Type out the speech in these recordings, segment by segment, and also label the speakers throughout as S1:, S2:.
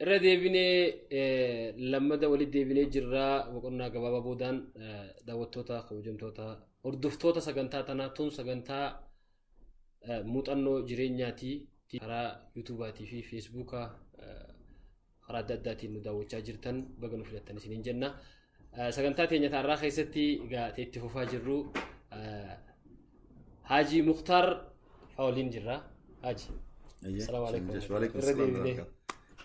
S1: Irra deebinee lammada walitti deebinee jirra boqonnaa gabaabaa boodaan daawwattoota kabajamtoota hordoftoota sagantaa tanaa tun sagantaa muuxannoo jireenyaati karaa yuutuubaatii fi feesbuukaa karaa adda addaatiin nu daawwachaa jirtan baga nu filattan isiniin jenna. Sagantaa teenya taarraa keessatti egaa itti fufaa jirru Haajii Muktaar faa waliin jirra. Haaji. Assalaamu alaikum.
S2: Waalaikum
S1: Irra
S2: salaam.
S1: deebinee.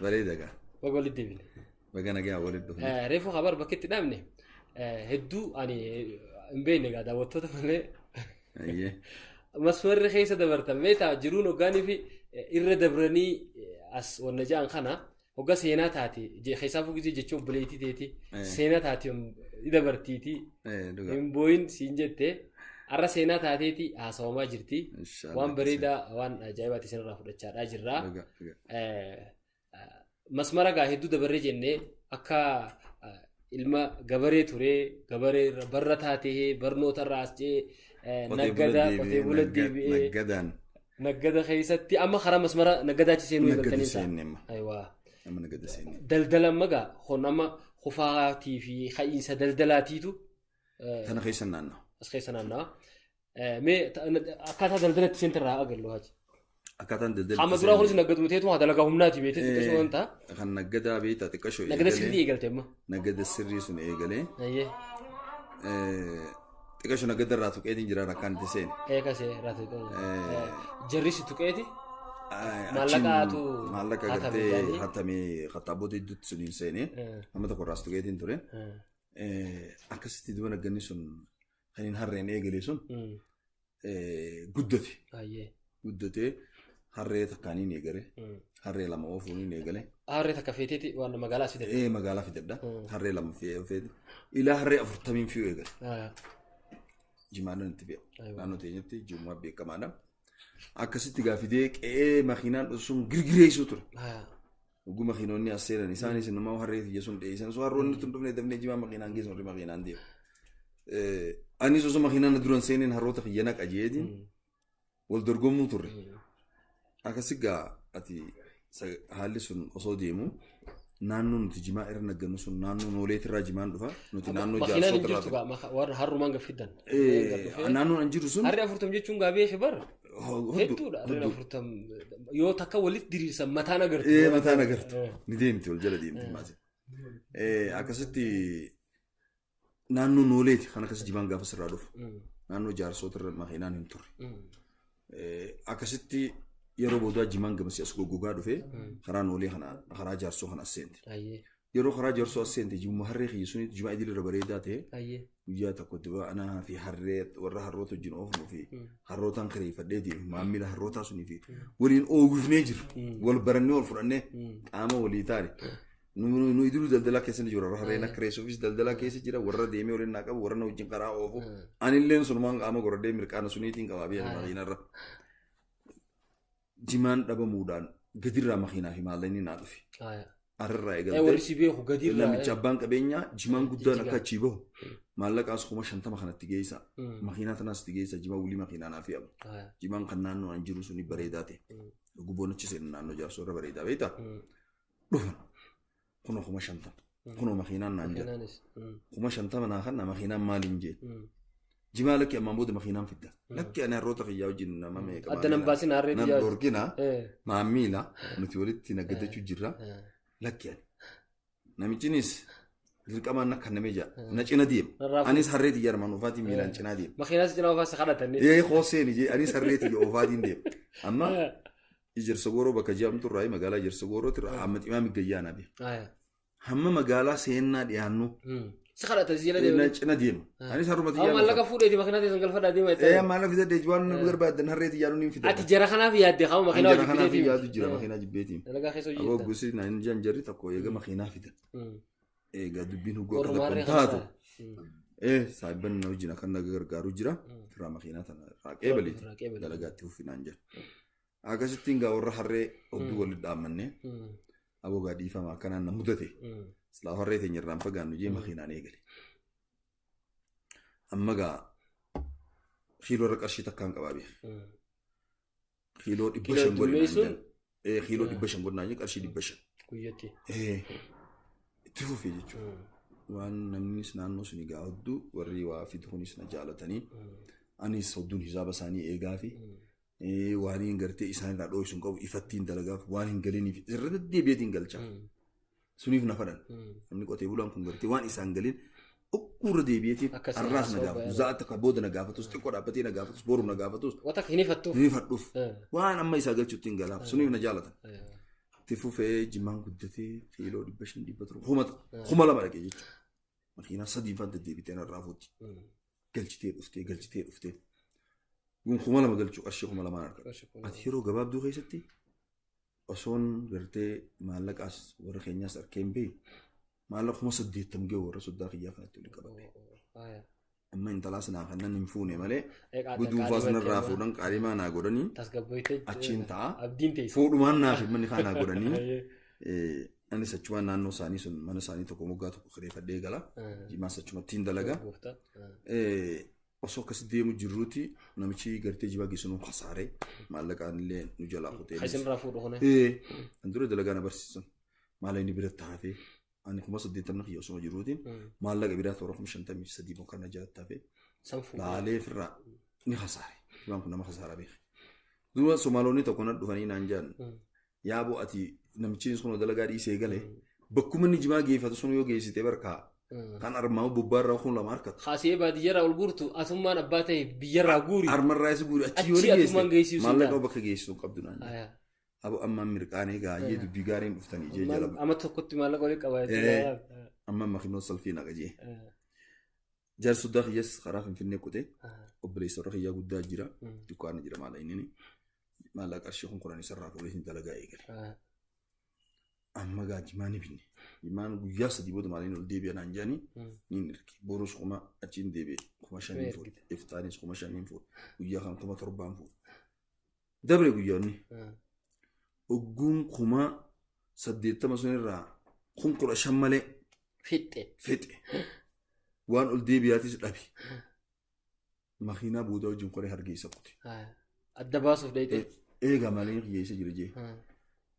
S2: Bareeda gaa.
S1: Baga walitti deebine.
S2: Baga nagaa walitti dhufne.
S1: Reefu habar bakka itti dhaabne hedduu ani hin beekne egaa daawwattoota malee
S2: Ayyee.
S1: Masmarri keessa dabartan beektaa jiruun hoggaanii fi irra dabranii as wanna ja'an kana hogga seenaa taate keessaafuu gisee jecha obboleettii teeti seenaa taate dabartiiti
S2: Dhugaa.
S1: hin booyin siin jette har'a seenaa taateeti haasawamaa jirti
S2: Inshallah.
S1: waan bareedaa waan ajaa'ibaati isinirraa fudhachaadhaa jirra.
S2: Dhugaa, dhugaa.
S1: Masmara gaa hedduu dabarree jennee akka ilma gabaree turee gabaree irra barra taatee barnoota irraa as ce'ee
S2: Qotee
S1: naggada
S2: bula
S1: qotee bula
S2: deebi'ee,
S1: deebi'ee
S2: naggadaan.
S1: Naggada keessatti amma karaa masmara naggadaatti seenuu
S2: Naggada
S1: eegaltanii isaa.
S2: seenne amma.
S1: Ayiwaa.
S2: Amma naggada seenne.
S1: Daldala amma gaa kun amma kufaatii fi ka'iinsa daldalaatiitu
S2: Tana keessa naanna'a.
S1: as keessa naanna'a. Mee akkaataa daldalatti seente irraa agallu haji.
S2: Akkaataan daldala.
S1: Amma duraa kunis naggaduma teetu haa dalagaa humnaati beekte xiqqashoo wanta.
S2: Kan naggadaa beektaa xiqqashoo
S1: Naggada sirrii eegalte amma.
S2: Naggada sirrii sun eegalee.
S1: Ayyee.
S2: Xiqqashoo naggada irraa tuqeetiin jira rakkaan itti seene.
S1: Eekasee irraa tuqee. Jarri si tuqeeti. Maallaqaatu
S2: Maallaqa
S1: hatame
S2: gartee
S1: jedhanii.
S2: hatamee kattaabota hedduutti suniin seenee amma tokko irraas tuqeetiin ture. Akkasitti duba nagganni sun kan hin harreen eegale sun guddate. Guddatee harree takkaaniin eegale. Harree lama oofuuniin eegale.
S1: Harree takka feeteeti waan magaalaa as fidate.
S2: Ee magaalaa fidadha. Harree lama feete. Ilaa harree 40n fi'u eegale. Jimaadhaan itti fe'a. Naannoo teenyatti jimaa beekamaadha. Akkasitti gaa fidee qe'ee makiinaan dhufu sun girgireessuu ture. Hogguu makiinonni as seenan isaanis innumaa harree tiyya sun dheessan osoo harroonni tun dhufne dafnee jimaa makiinaan geessu warri makiinaan deemu. Anis osoo makiinaan na duran seeneen harroota kiyya naqa jeetiin wal dorgommuu turre. Akkasi gaa ati haalli sun osoo deemu naannoo nuti jimaa irra naggannu sun naannoo nooleetirraa jimaan dhufa nuti naannoo
S1: Makiinaan hin
S2: jaarsootirraa
S1: jirtu gaa warra harrumaan gaffiddan.
S2: Naannoon an jiru sun
S1: Harri 40 jechuun gaa beeki bar. Hedduudha harreen 40 yoo takka walitti diriirsan mataan agartu.
S2: Ee mataan agartu. Ni deemti wal jala deemti maati. Akkasitti naannoo nooleeti kan akkas jimaan gaafa sirraa dhufu. Naannoo jaarsootirra makiinaan hin turre. Akkasitti yeroo boodaa jimaan gamasii as goggogaa dhufee karaa noolee kana karaa jaarsoo kana as seente. Yeroo karaa jaarsoo as seente jimma harree kiyya sunitti jimaa idil irra bareedaa ta'e guyyaa tokko duba anaa fi harree warra harroota wajjin oofnuu fi harrootaan kireeffadhee deemu maammila harrootaa sunii fi waliin oowwifnee jiru wal barannee wal fudhannee qaama walii taane. Nu idiluu daldalaa keessa ni jira. Warra harreen akka reessuufis daldalaa keessa jira. Warra deemee waliin naa qabu, warra na wajjin karaa oofu. Anilleen sunumaan qaama goradhee mirqaana suniitiin qabaa biyya makiinarra. Jimaan dhabamuudhaan gadirraa makiinaa fi maallaqni naa dhufe. Ararraa
S1: Warri
S2: eegaltee
S1: si beeku gadirraa.
S2: namicha abbaan qabeenyaa jimaan guddaan
S1: Jijjigaa.
S2: akka achii bahu maallaqaas 50,000 kanatti geessa. Makiinaa tanaas itti geessa jimaa wulii makiinaa naa fe'amu. Jimaan kan naannoo an jiru suni bareedaa ta'e. Guboon achi seenu naannoo jaarsoo irra bareedaa beektaa? Dhufan kunoo 50,000 kunoo makiinaan naan jedha
S1: Makiinaanis.
S2: 50,000 naa kanna makiinaan maaliin jee jimaa lakki ammaan booda makiinaan fidda lakki ani harroota kiyyaa wajjin nama meeqa
S1: Adda nan baasin harree
S2: nan
S1: biyyaa.
S2: dhorkina maamila nuti walitti naggadachuu jirra lakki ani namichinis dirqamaan na kannamee jira na cina deema
S1: Narraa
S2: anis harree tiyya armaan oofaatiin miilaan cinaa deema
S1: Makiinaas cinaa ofaas kadhatanii.
S2: ee hooseen jee anis harree tiyya oofaatiin deema amma Ijarsa Gooroo bakka jedhamtu irraa magaalaa Ijarsa Goorootti irraa hamma ximaa miggayyaa naa beeka. Hamma magaalaa seennaa dhiyaannu
S1: Si kadhatan si jala
S2: na
S1: deemanii.
S2: cina deema. Anis harruma
S1: Amma
S2: xiyyaa
S1: maallaqa fuudheeti makiinaa teessan galfadhaa deema
S2: Ee
S1: jettee.
S2: maallaqa fidadhe waan nu barbaadan harree xiyyaa nuun hin
S1: Ati
S2: fidadha.
S1: jara kanaaf yaadde qaama makiinaa
S2: Jara
S1: hojii
S2: kanaaf
S1: biteetii.
S2: yaadu jira makiinaa jibbeetiin.
S1: Dalagaa keessa hojii
S2: Aboo
S1: jirta.
S2: gosi naan jaan jarri tokko eega makiinaa fidan. Eega dubbiin hugguu akka
S1: Warra
S2: tokko
S1: harree
S2: hin taatu.
S1: kana.
S2: Ee saahibban na wajjin akka na gargaaru jira. Firraa makiinaa tana irraa qeebaleeti.
S1: Irraa qeebaleeti.
S2: Dalagaatti uffinaan jira. Akkasittiin gaa warra harree odduu walitti dhaammannee aboo gaa dhiifama akkanaan na mudate. Silaa harree teenya irraan fagaannu jee makiinaan eegale. Amma gaa kiiloo irra qarshii takkaan qabaa beeka. Kiiloo dhibba
S1: Kiiloo
S2: shan godhinaan
S1: heddummeessuun
S2: jedhan. Ee kiiloo 500 godhinaan jedhan qarshii 500.
S1: Guyyatti.
S2: Itti fufee jechuudha. Waan namnis naannoo suni gaa hedduu warri waa fidu kunis na jaalatanii anis hedduun hisaaba isaanii eegaa fi waan hin gartee isaan irraa dhooysu hin qabu ifattiin dalagaaf waan hin galiniif irra deddeebi'eetiin galcha. Suniif na fadhan. Namni qotee bulaan kun gartee waan isaan galin ogguurra deebi'eetiin har'aas na gaafatu. Za'a takka booda na gaafatus xiqqoo dhaabbatee na gaafatus boru na gaafatus.
S1: Wata hin ifattuuf.
S2: Hin ifadhuuf. Waan amma isaa galchutti hin galaaf. Suniif na jaalatan. Itti fufee jimaan guddatee kiiloo 500 700 2000 dhaqee jechuudha. Makiinaa sadiin faan deddeebitee narraa fuutti. Galchitee dhuftee galchitee dhuftee. Kun 2000 galchuu qarshii 2000 argata. Ati yeroo gabaabduu keessatti osoon gartee maallaqaas warra keenyaas arkee hin beekne maallaqa 80,000 ga'u warra soddaa kiyyaa kanatti walitti qabadhe. Amma intalaas naa kannan hin fuune malee guduunfaas narraa fuudhan qaalimaa naa godhanii achiin ta'a. Fuudhumaan naaf manni kaa naa godhanii anis achumaan naannoo isaanii sun mana isaanii tokko moggaa tokko kireeffadhee gala. Jimaas achumatti hin dalaga. Osoo akkas deemu jirruuti namichi gartee jibaa geessu nu kasaaree maallaqaan illee nu jalaa kutee.
S1: Kan isinirraa fuudhu kana.
S2: Kan dura dalagaa na barsiisan maala inni biratti hafee ani 80,000 kiyya osoo jiruutiin maallaqa biraa toora 53,000 moo kana jalatti hafee laalee ofirraa ni kasaare. Jibaan kun nama kasaaraa beeka. Dura Somaalonni tokko na dhufanii naan jedhan yaaboo ati namichi sun dalagaa dhiisee gale bakkuma inni jimaa geeffatu sun yoo geessite barkaa kan armaa bobbaarraa 2000 harkatu.
S1: Kaasee baadiyyarraa ol guurtu atummaan abbaa ta'e biyyarraa guuri.
S2: Armarraa isa guuri achi yoo geessite maallaqa bakka geessisu qabdu naan. Abo ammaan mirqaanee gaayyee dubbii gaariin dhuftanii jee jala.
S1: Amma tokkotti maallaqa olii qaba.
S2: Amma makinoo salfii naqa jee. Jaarsi soddaa kiyyaas karaa Finfinnee kutee obboleessa warra kiyyaa guddaa jira. Dukkaana jira maala inni maallaqa qarshii 10,000 isarraa fuudhee dalagaa eegale. Amma gaa jimaa ni binne. Jimaan guyyaa sadii booda maaliin ol deebi'a naan jedhanii niin erge. Borus kuma achiin deebi'e 5,000 fuudhe. Iftaanis 5,000 fuudhe. Guyyaa kan 7,000 fuudhe. Dabre guyyoonni. Ogguun 80,000 sunirraa 15,000 malee.
S1: Fixe.
S2: Fixe. Waan ol deebi'aatis dhabe. Makiinaa boodaa wajjin qoree hargeysa kute.
S1: Adda baasuuf dheeyte.
S2: Eega malee hiyyeessa jira jee.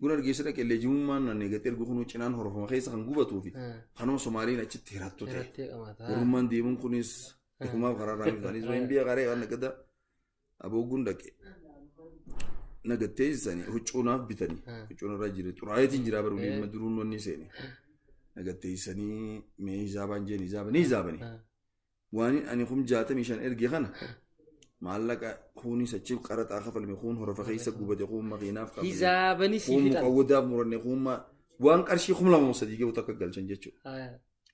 S2: Guna hargeysa dhaqe illee jimummaan nan eegatee ergu kunuu cinaan horofama keessa kan gubatuu fi kanuma Somaaliin achitti hirattu ta'e. Oromummaan deemuun kunis ifumaaf karaa irraa miti. Anis biyya qaree kan nagada abooguun dhaqe. Nagattee isanii huccuu naaf bitanii huccuu narraa jire xuraayeetiin jira baruu dhimma duruun wanni seene. Nagattee isanii mee hisaabaan jeen hisaabanii hisaabanii. Waan ani 65,000 erge kana maallaqa kuunis achi qaraxaa kafalme kuun horofa keessa gubate kuun makiinaaf kafalme.
S1: Hisaabanii sii
S2: Kuun
S1: fixan.
S2: muqawwadaaf muranne kuun waan qarshii 2,300 gahu takka galchan jechuudha.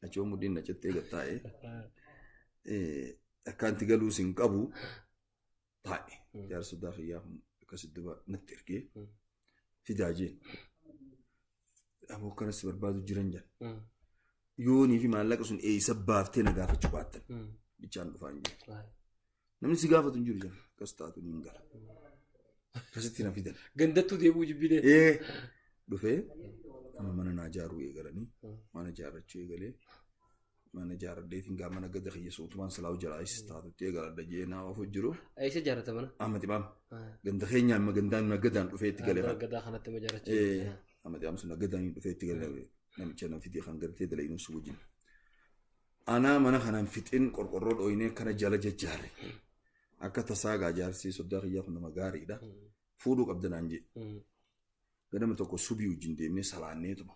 S2: Achoo mudhiin na cittee gad taa'e. Akkaanti galuus hin qabu taa'e. Jaarsa soddaa kiyyaa kun akkasitti duba natti ergee fidaa jeen. Aboo akkanas si barbaadu jiran jedhan. Yoonii fi maallaqa sun eessa baaftee na gaafachuu baattan. Bichaan dhufaa hin jiru. Namni si gaafatu hin jiru jedhan. Akkas taatu ni hin gala. Akkasitti na fidan.
S1: Gandattuu deebi'uu jibbinee.
S2: Ee dhufee amma mana naa ijaaruu eegalanii mana ijaarrachuu eegalee mana ijaarradheetiin gaa mana gada kiyya suutumaan silaa jalaayis taatutti eegaladha jee naa ofu jiru.
S1: Eessa ijaarrata mana?
S2: Amma xibaam ganda keenya amma gandaan nagadaan dhufee itti galee.
S1: Gadaa kanatti amma ijaarrachuu.
S2: Amma xibaam sun nagadaan dhufee itti galee namicha na fidee kan gartee dalaginuu su wajjin. Anaa mana kanaan fixin qorqorroo dhooyinee kana jala jajjaare. Akka tasaa gaa jaarsi soddaa kiyyaa kun nama gaariidha. Fuudhuu qabda naan jee. Ganama tokko subii wajjin deemnee salaanneetuma.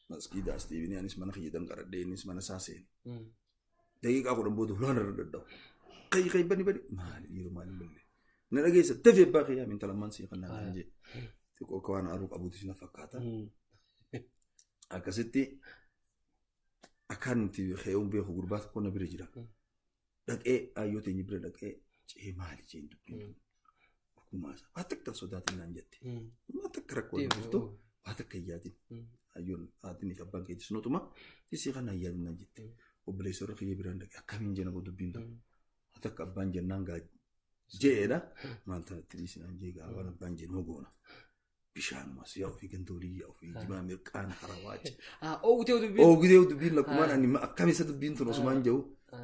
S2: Masgiida as deebinee anis mana kiyya danqaradhee innis mana isaa seene. Daqiiqaa 10 booda hulaan irra dhadha'u. Qayi qayi bani bani maali dhiiroo maali malle. Na dhageessa dafee abbaa kiyyaa min talammaan sii kan naan jee. Xiqqoo akka waan aaruu qabuutis na fakkaata. Akkasitti akkaan nuti hee'uun beeku gurbaa tokko na bira jira. Dhaqee aayyoo teenya bira dhaqee cee maali jeen dubbiin. Dhugumaa isaa waa takka sodaatin naan jette. Waa takka rakkoo hin jirtu waa takka hin yaadin. Ayyoon haatiin fi abbaan keetis nutuma tisii kana hin yaadin naan jette. Obboleessa warra kiyya biraan dhaqee akkamiin jena boo dubbiin tun. Waa takka abbaan jennaan gaa je'eedha. Maal tanatti dhiisi naan jee gaa waan abbaan jennu goona. Bishaanumas yaa ofii ganda olii yaa ofii jimaa mirqaan harawaa jedhe.
S1: Oogutee dubbiin.
S2: Oogutee dubbiin lakkumaan ani akkam isa dubbiin tun osumaan jiru.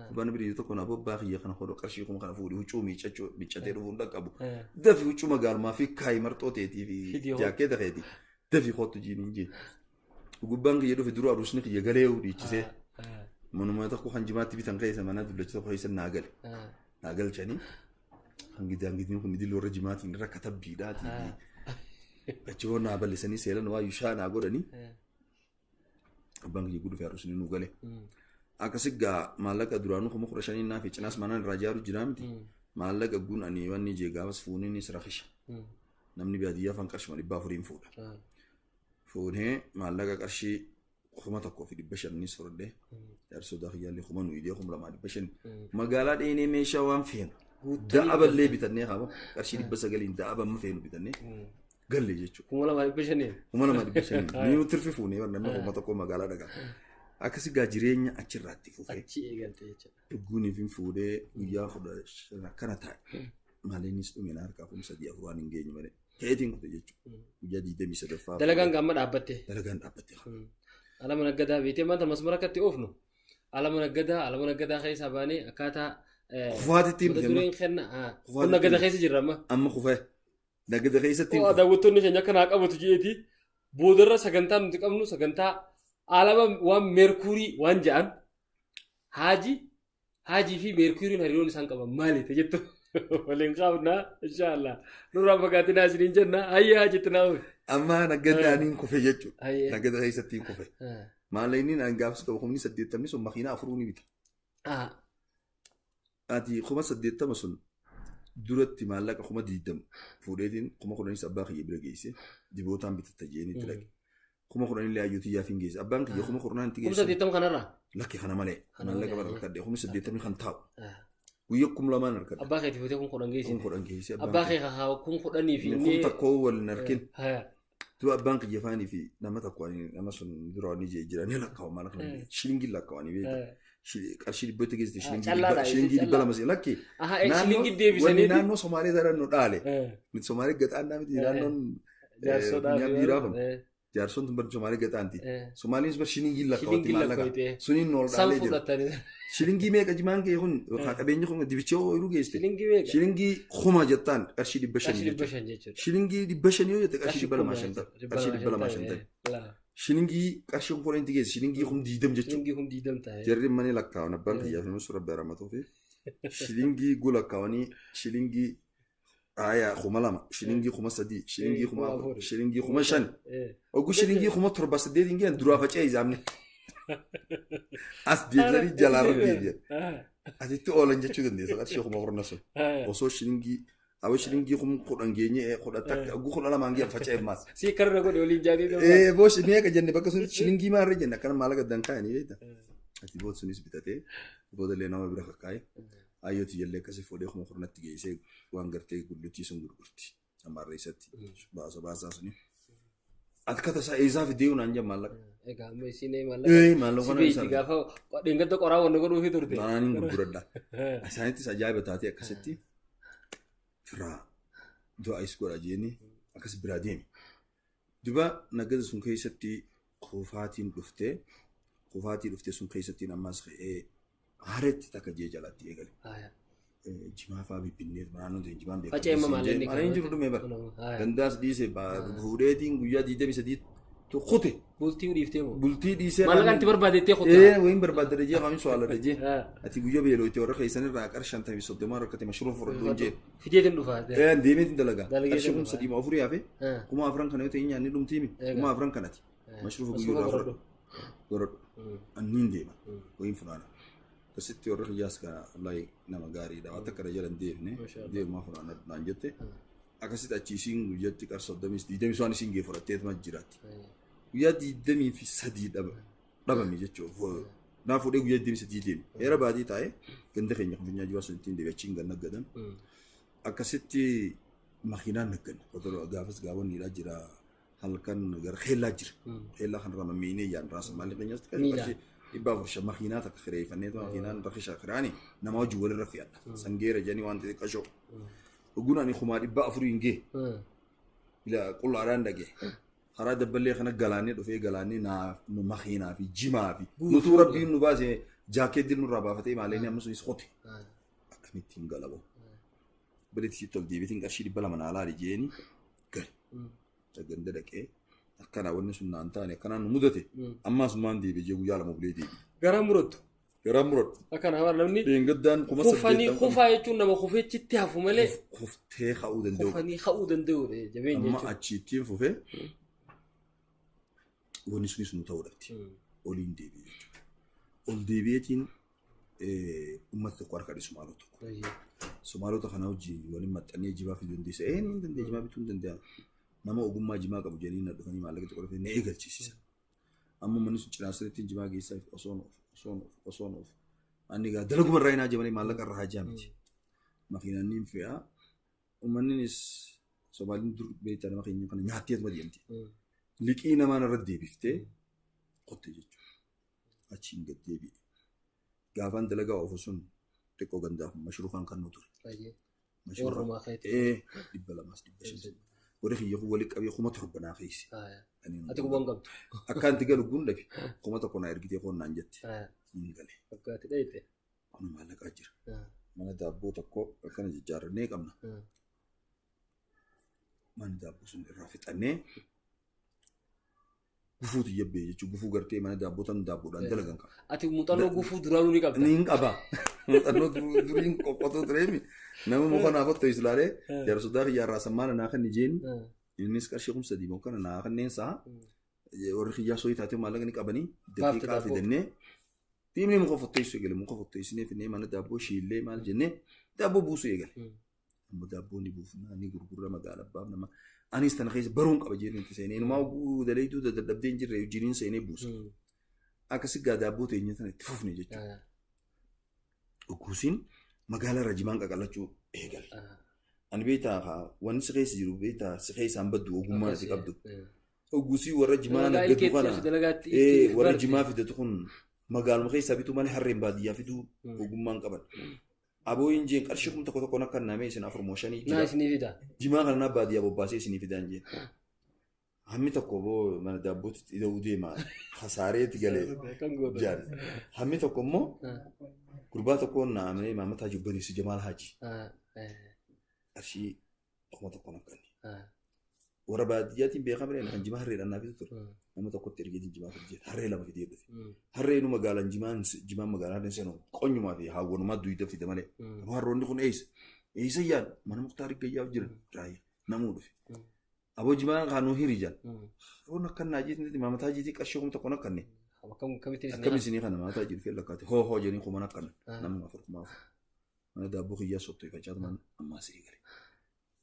S2: Gurbaan bira jiru tokko na bobbaa kiyya kana hodho qarshii kuma kana fuudhi huccuu miiccachuu miiccatee dhufuun dhaqqabu. Dafi huccuu magaalumaa fi kaayi marxoo teetii fi
S1: Fidii hoo.
S2: jaakkeeta keetii. Dafi kootu jiiniin jee. Gubbaan kiyya dhufe dura aruusni kiyya galee dhiichisee. Manuma tokko kan jimaatti bitan keessa mana dullacha tokko keessa naa gale. Naa galchanii. Hangidi hangidni kun idil warra jimaatiin irra katabbiidhaati. Achi hoo naa bal'isanii seelan waa yushaa naa godhanii. Abbaan kiyya gudhufe aruusni nuu gale. Akkasi gaa maallaqa duraanuu 15,000 naa fi cinaas manaan irraa ijaaru jiraa miti. Maallaqa gun ani wanni jee gaafas fuuniinis rakisha. Namni baadiyyaa afaan qarshuma 400 fuudha. Fuunee maallaqa qarshii 1,500 fudhadhee jaarsotaa kiyyaallee kuma nu idee 2,500. Magaalaa dheenee meeshaa waan feenu. Da'aballee bitannee haaba qarshii 900 da'aba amma feenu bitannee galle jechuudha.
S1: 2,500.
S2: 2,500. Ni tirfi fuunee namni 1,000 magaalaa dhagaa. Akkasi gaa jireenya achirraatti fufee.
S1: Achi eegalte jechuudha.
S2: Dhugguuniif hin fuudhee guyyaa 15 akkana taa'e. Maaliinis dhume na harkaa 3,000 4 waan hin geenye malee. Ta'eetiin kute jechuudha. Guyyaa 23ffaa.
S1: Dalagaan gaamma dhaabbatte.
S2: Dalagaan dhaabbatte.
S1: Alama naggadaa beetee maanta masmara akkatti oofnu. Alama naggadaa keessaa baanee akkaataa.
S2: Kufaatitti
S1: mata dureen kenna. Kun naggada keessa jirra amma.
S2: Amma kufee. Naggada keessatti.
S1: Daawwattoonni keenya akka naa qabatu jeeti. Boodarra sagantaa nuti qabnu sagantaa alama waan meerkuurii waan jedhan haajii fi meerkuuriin hariiroon isaan qaban maali jettu waliin qabna inshaallah. Nurraa fagaatinaa isiniin jenna hayya haajitti naa oofe.
S2: Amma naggadaaniin kufe jechuudha. Naggada keessatti kufe. Maallaqni ani gaafas qabu 80,000 sun makiinaa afuruu ni bita. Ati 80,000 sun duratti maallaqa 20,000 fuudheetiin 10,000 abbaa kiyya bira geesse dibootaan bitatta jeeni itti dhaqe. 10,000 illee hayyootii yaafiin geesse. Abbaan kiyya 10,000 itti geesse.
S1: 80,000 kanarraa?
S2: Lakki kana malee. Maallaqa bara harkadhe 80,000 kan taa'u. Guyyaa 2,000 harkadhe.
S1: Abbaa keetii fuutee 10,000 geesse.
S2: 10,000 geesse.
S1: Abbaa kee kakaa 10,000 fi
S2: inni. 1,000 waliin harkin. Dura abbaan kiyya faanii fi nama tokko nama sun dura wanni jee jira ni lakkaa'u maallaqa kana shilingii lakkaa'anii beekta. Qarshii dhibbatti geessite shilingii 200 lakki.
S1: Shilingii
S2: naannoo Somaalee sana nu dhaale. Nuti Somaalee gaxaannaa miti naannoon funyaan biiraa kun. Jaarsoon tun bar Somaalee gaxaanti. Somaaliinis bar shilingii lakkaa'utti maallaqa. Suniin nu ol dhaalee jira. Shilingii meeqa jimaan kee kun qabeenyi kun dibichee ooyiruu geessite. Shilingii 1,000 jettaan qarshii 500 jechuudha. Shilingii 500 yoo jette qarshii 250. Qarshii 250. Shilingii qarshii 10,000 geesse shilingii 20,000 jechuudha.
S1: Shilingii 20,000 ta'e.
S2: Jarri mani lakkaa'an abbaan kiyyaa fi musuu rabbi haramatuufi. Shilingii gu lakkaa'anii shilingii aayaa 2,000 shilingii 3,000 shilingii 4,000 shilingii 5,000. Oguu shilingii 7,000 8 hin geenye duraa faca'ee ijaamne. As deebisanii jalaarra deebi'an. Asitti oolan jechuu dandeessa qarshii 10,000 sun. Osoo shilingii Awo shilingii 10,000 geenye 11 oguu 12 geenye faca'ee maas.
S1: Si karra godhe waliin jaanii dha.
S2: Boos meeqa jenne bakka sunitti shilingii maarra jenne akkana maallaqa dankaa'anii beekta. Ati boot sunis bitatee boodallee nama bira kakkaa'e. Ayyooti jallee akkasii fuudhee 10,000 geessee waan gartee gullittii sun gurgurti. Ammaarra isatti baasa baasaa suni. Akka tasaa eessaa fidee naan jedhan maallaqa.
S1: Egaa amma isiin maallaqa. Si beekti gaafa dheengadda qoraa wanna godhuufi turte.
S2: Naaniin gurguradha. Isaanittis ajaa'iba taatee akkasitti firaa du'a is godha jeeni akkas biraa deeme. Duba naggada sun keessatti kufaatiin dhuftee kufaatii dhuftee sun keessattiin ammas ka'ee haareetti takka jee jalatti eegale. Jimaa fa'aa bibbinnee naannoo ta'e jimaan beekamu.
S1: Faca'ee malee
S2: inni jiru dhumee bara. Gandaas dhiise fuudheetiin guyyaa 23 kute.
S1: Bultii dhiiftee moo?
S2: Bultii dhiisee.
S1: Maallaqa itti barbaadettee kute.
S2: Wayin barbaadde jee qaamni so'aala jee. Ati guyyaa beelootti warra keessan irraa qarshii 50 30 rakkate mashruuf fudhadhu hin jee.
S1: Fideetiin dhufa.
S2: Deemeetiin dalagaa. Qarshii 3,400 hafe. 4,000 kana yoo ta'e nyaanni dhumtiimi. 4,000 kanati. Mashruufa guyyaa irraa fudhadhu. Godhadhu. Anniin deema. Wayin funaana. Akkasitti warra kiyyaas kana wallahi nama gaariidha. Waan takka jala hin deemne. Deemaa funaana naan jette. Akkasitti achi isiin guyyatti qarshii 30 20 waan isiin gee fudhatteetuma jiraatti. Guyyaa 23 dhabame jechuudha. Naa fuudhee guyyaa 23 deeme. Heera baatii taa'ee ganda keenya konfinyaa jiraa sun ittiin deebi'e achiin gan naggadan. Akkasitti makiinaan nagganne. Gaafas gaawwanniidhaa jira. Halkan gara keellaa jira. Keellaa kanarraa mammiinee yaan raasa maalli keenyas qarshii 400 makiinaa takka kireeffannee makiinaan rakisha kiraani nama wajjin walirra fe'adha. Sangeera jedhanii waan xixiqqashoo. Oguun ani 400,000 hin gee. Ila qullaadhaan dhagee. Karaa dabballee kana galaanee dhufee galaanee naa makiinaa fi jimaa fi nutuu rabbiin nu baase jaakeettii nurraa baafatee maalee amma sunis qote. Akkamittiin galaboo. Baleetti sitti ol deebiitiin qarshii 200 naa laali jeeni gale. Ganda dhaqee Akkana wanni sun naan taane akkanaan nu mudate. Ammaas maan deebi'e jee guyyaa 2 bulee deebi'e.
S1: Garaa murattu.
S2: Garaa murattu.
S1: Akkana haala namni.
S2: Dheengaddaan kuma
S1: Kufanii kufaa jechuun nama kufeechitti hafu malee.
S2: Kuftee ka'uu danda'u.
S1: Kufanii ka'uu danda'u jabeenya
S2: Amma
S1: jechuudha.
S2: achi ittiin fufee wanni sunis nu ta'uu dhabdi. Oliin deebi'e jechuudha. Ol deebi'eetiin uummata tokko harka dhiisu Somaalota tokko. Somaalota kana wajjin waliin maxxannee jimaa fiduu dandeessa. Ee ni dandeenya jimaa bituu hin danda'a. Nama ogummaa jimaa qabu jedhanii na dhufanii maallaqa tokko dhufanii na eegalchiisisan. Amma manni sun cinaa sirriitti jimaa geessaa osoon oofu osoon oofu osoon oofu. Ani egaa dalaguma irraa hin haajamanii maallaqa irraa haajaa miti. Makiinaan niin fe'a. Uummanninis Somaaliin dur beektaa nama keenya kana nyaattee atuma deemti. Liqii namaan irra deebiftee qotte jechuudha. Achiin gad deebi'e. Gaafaan dalagaa oofu sun xiqqoo gandaaf mashruufaan kan nu ture.
S1: Warrumaa keetii.
S2: Ee 200 500. Warri kiyya kun walitti qabee 7,000 naa keesse.
S1: Ati quban qabdu.
S2: Akkaan itti galu kun dhabe 1,000 naa ergitee koon naan jette. Hin gale.
S1: Waggaatti dheeyte.
S2: Kun maallaqaa jira. Mana daabboo tokko akkana jijjaarrannee qabna. Mana daabboo sun irraa fixannee gufuu xiyyabbee jechuun gufuu gartee mana daabboo tan daabboodhaan dalagan qaba.
S1: Ati muuxannoo gufuu duraanuu ni qabda.
S2: Ni hin qaba. Muuxannoo duriin qoqqotoo tureemi. Nama muka naaf otto islaalee jaarsotaa kiyyaa irraa sammaana naa kan ijeeni. Innis qarshii 3,000 moo kana naa kanneen sa'a. Warri kiyyaa sooyi taatee maallaqa ni qabanii
S1: Baafte
S2: daqiiqaa
S1: daabboo.
S2: fidannee diimnee muka fotteessuu eegale. Muka fotteessinee finnee mana daabboo shiillee maal jennee daabboo buusuu eegale. Amma daabboo ni buufna ni gurgurra magaala abbaaf nama. Anis tana keessa baruun qaba jedheen itti seenee inumaa oguu daleetuu dadhabdee hin jirre wajjiniin seenee buusa. Akkasi gaa daabboo teenya tana itti fufne jechuudha. Ogguusiin magaalaa irra jimaan qaqallachuu eegale. Ani beektaa kaa wanni si keessa jiru beektaa si keessaan baddu ogummaa ati qabdu. Ogguusii warra jimaa naggadu kana warra jimaa fidatu kun magaaluma keessaa bituu malee harreen baadiyyaa fiduu ogummaan qaban. Aboo hin jeen qarshii 1000 tokkoon akka naamee isin 4 moo 5
S1: Naa
S2: jira.
S1: isinii fida.
S2: Jimaa kana naa baadiyyaa bobbaasee isinii fidaan jeen. Hammi tokko boo mana daabbootti ida'uu deema kasaareetti galee
S1: Kan goota.
S2: jaan. Hammi tokko immoo gurbaa tokkoon na amanee Maamad Haji Obboleessi Jamaal Haji qarshii 1000 akka inni. Warra baadiyyaatiin beekamne kan jimaa harreedhaan naa fidu ture. Nama tokkotti ergeetiin jimaa fidi jedhe. Harree 2 fidee dhufe. Harree nu magaalaan jimaan jimaan magaalaa harreen seenu qonyumaa fi haawwanumaa duyda fida malee. Amma harroonni kun eessa? Eessa yaad? Mana Muktaar Gayyaa jira. Raayyaa namuu dhufe. Aboo jimaa kaanuu hiri jaan. Roon akka naa jiitiin maamataa jiitii qarshii 1000 akkanne.
S1: Akkamittiin
S2: Akkam isinii kana maamataa jiru fedha lakkaate hoo hoo jedhanii kuman akkanne. Namni 4 4,000. Mana daabboo kiyyaa sottoifachaa tuman ammaa sii gale.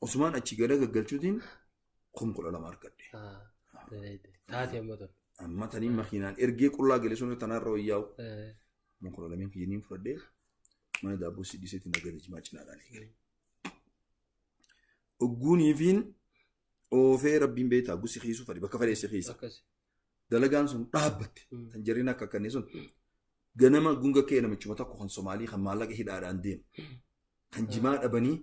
S2: Osumaan achi gara gaggalchuutiin 12,000 argadhe.
S1: Taate amma tun.
S2: Amma taniin makiinaan ergee qullaa galee sun tanaarra wayyaa'u. 12,000 kiyyaniin fudhadhee mana daabboo si dhiiseetiin nagada jimaa cinaadhaan eegale. Ogguuniifiin oofee rabbiin beektaa gusi kiisuu fadhi bakka fadhee si kiisa.
S1: Akkas.
S2: Dalagaan sun dhaabbatte. Kan jarriin akka akkannee sun ganama gunga kee namichuma tokko kan Somaalii kan maallaqa hidhaadhaan deemu. Kan jimaa dhabanii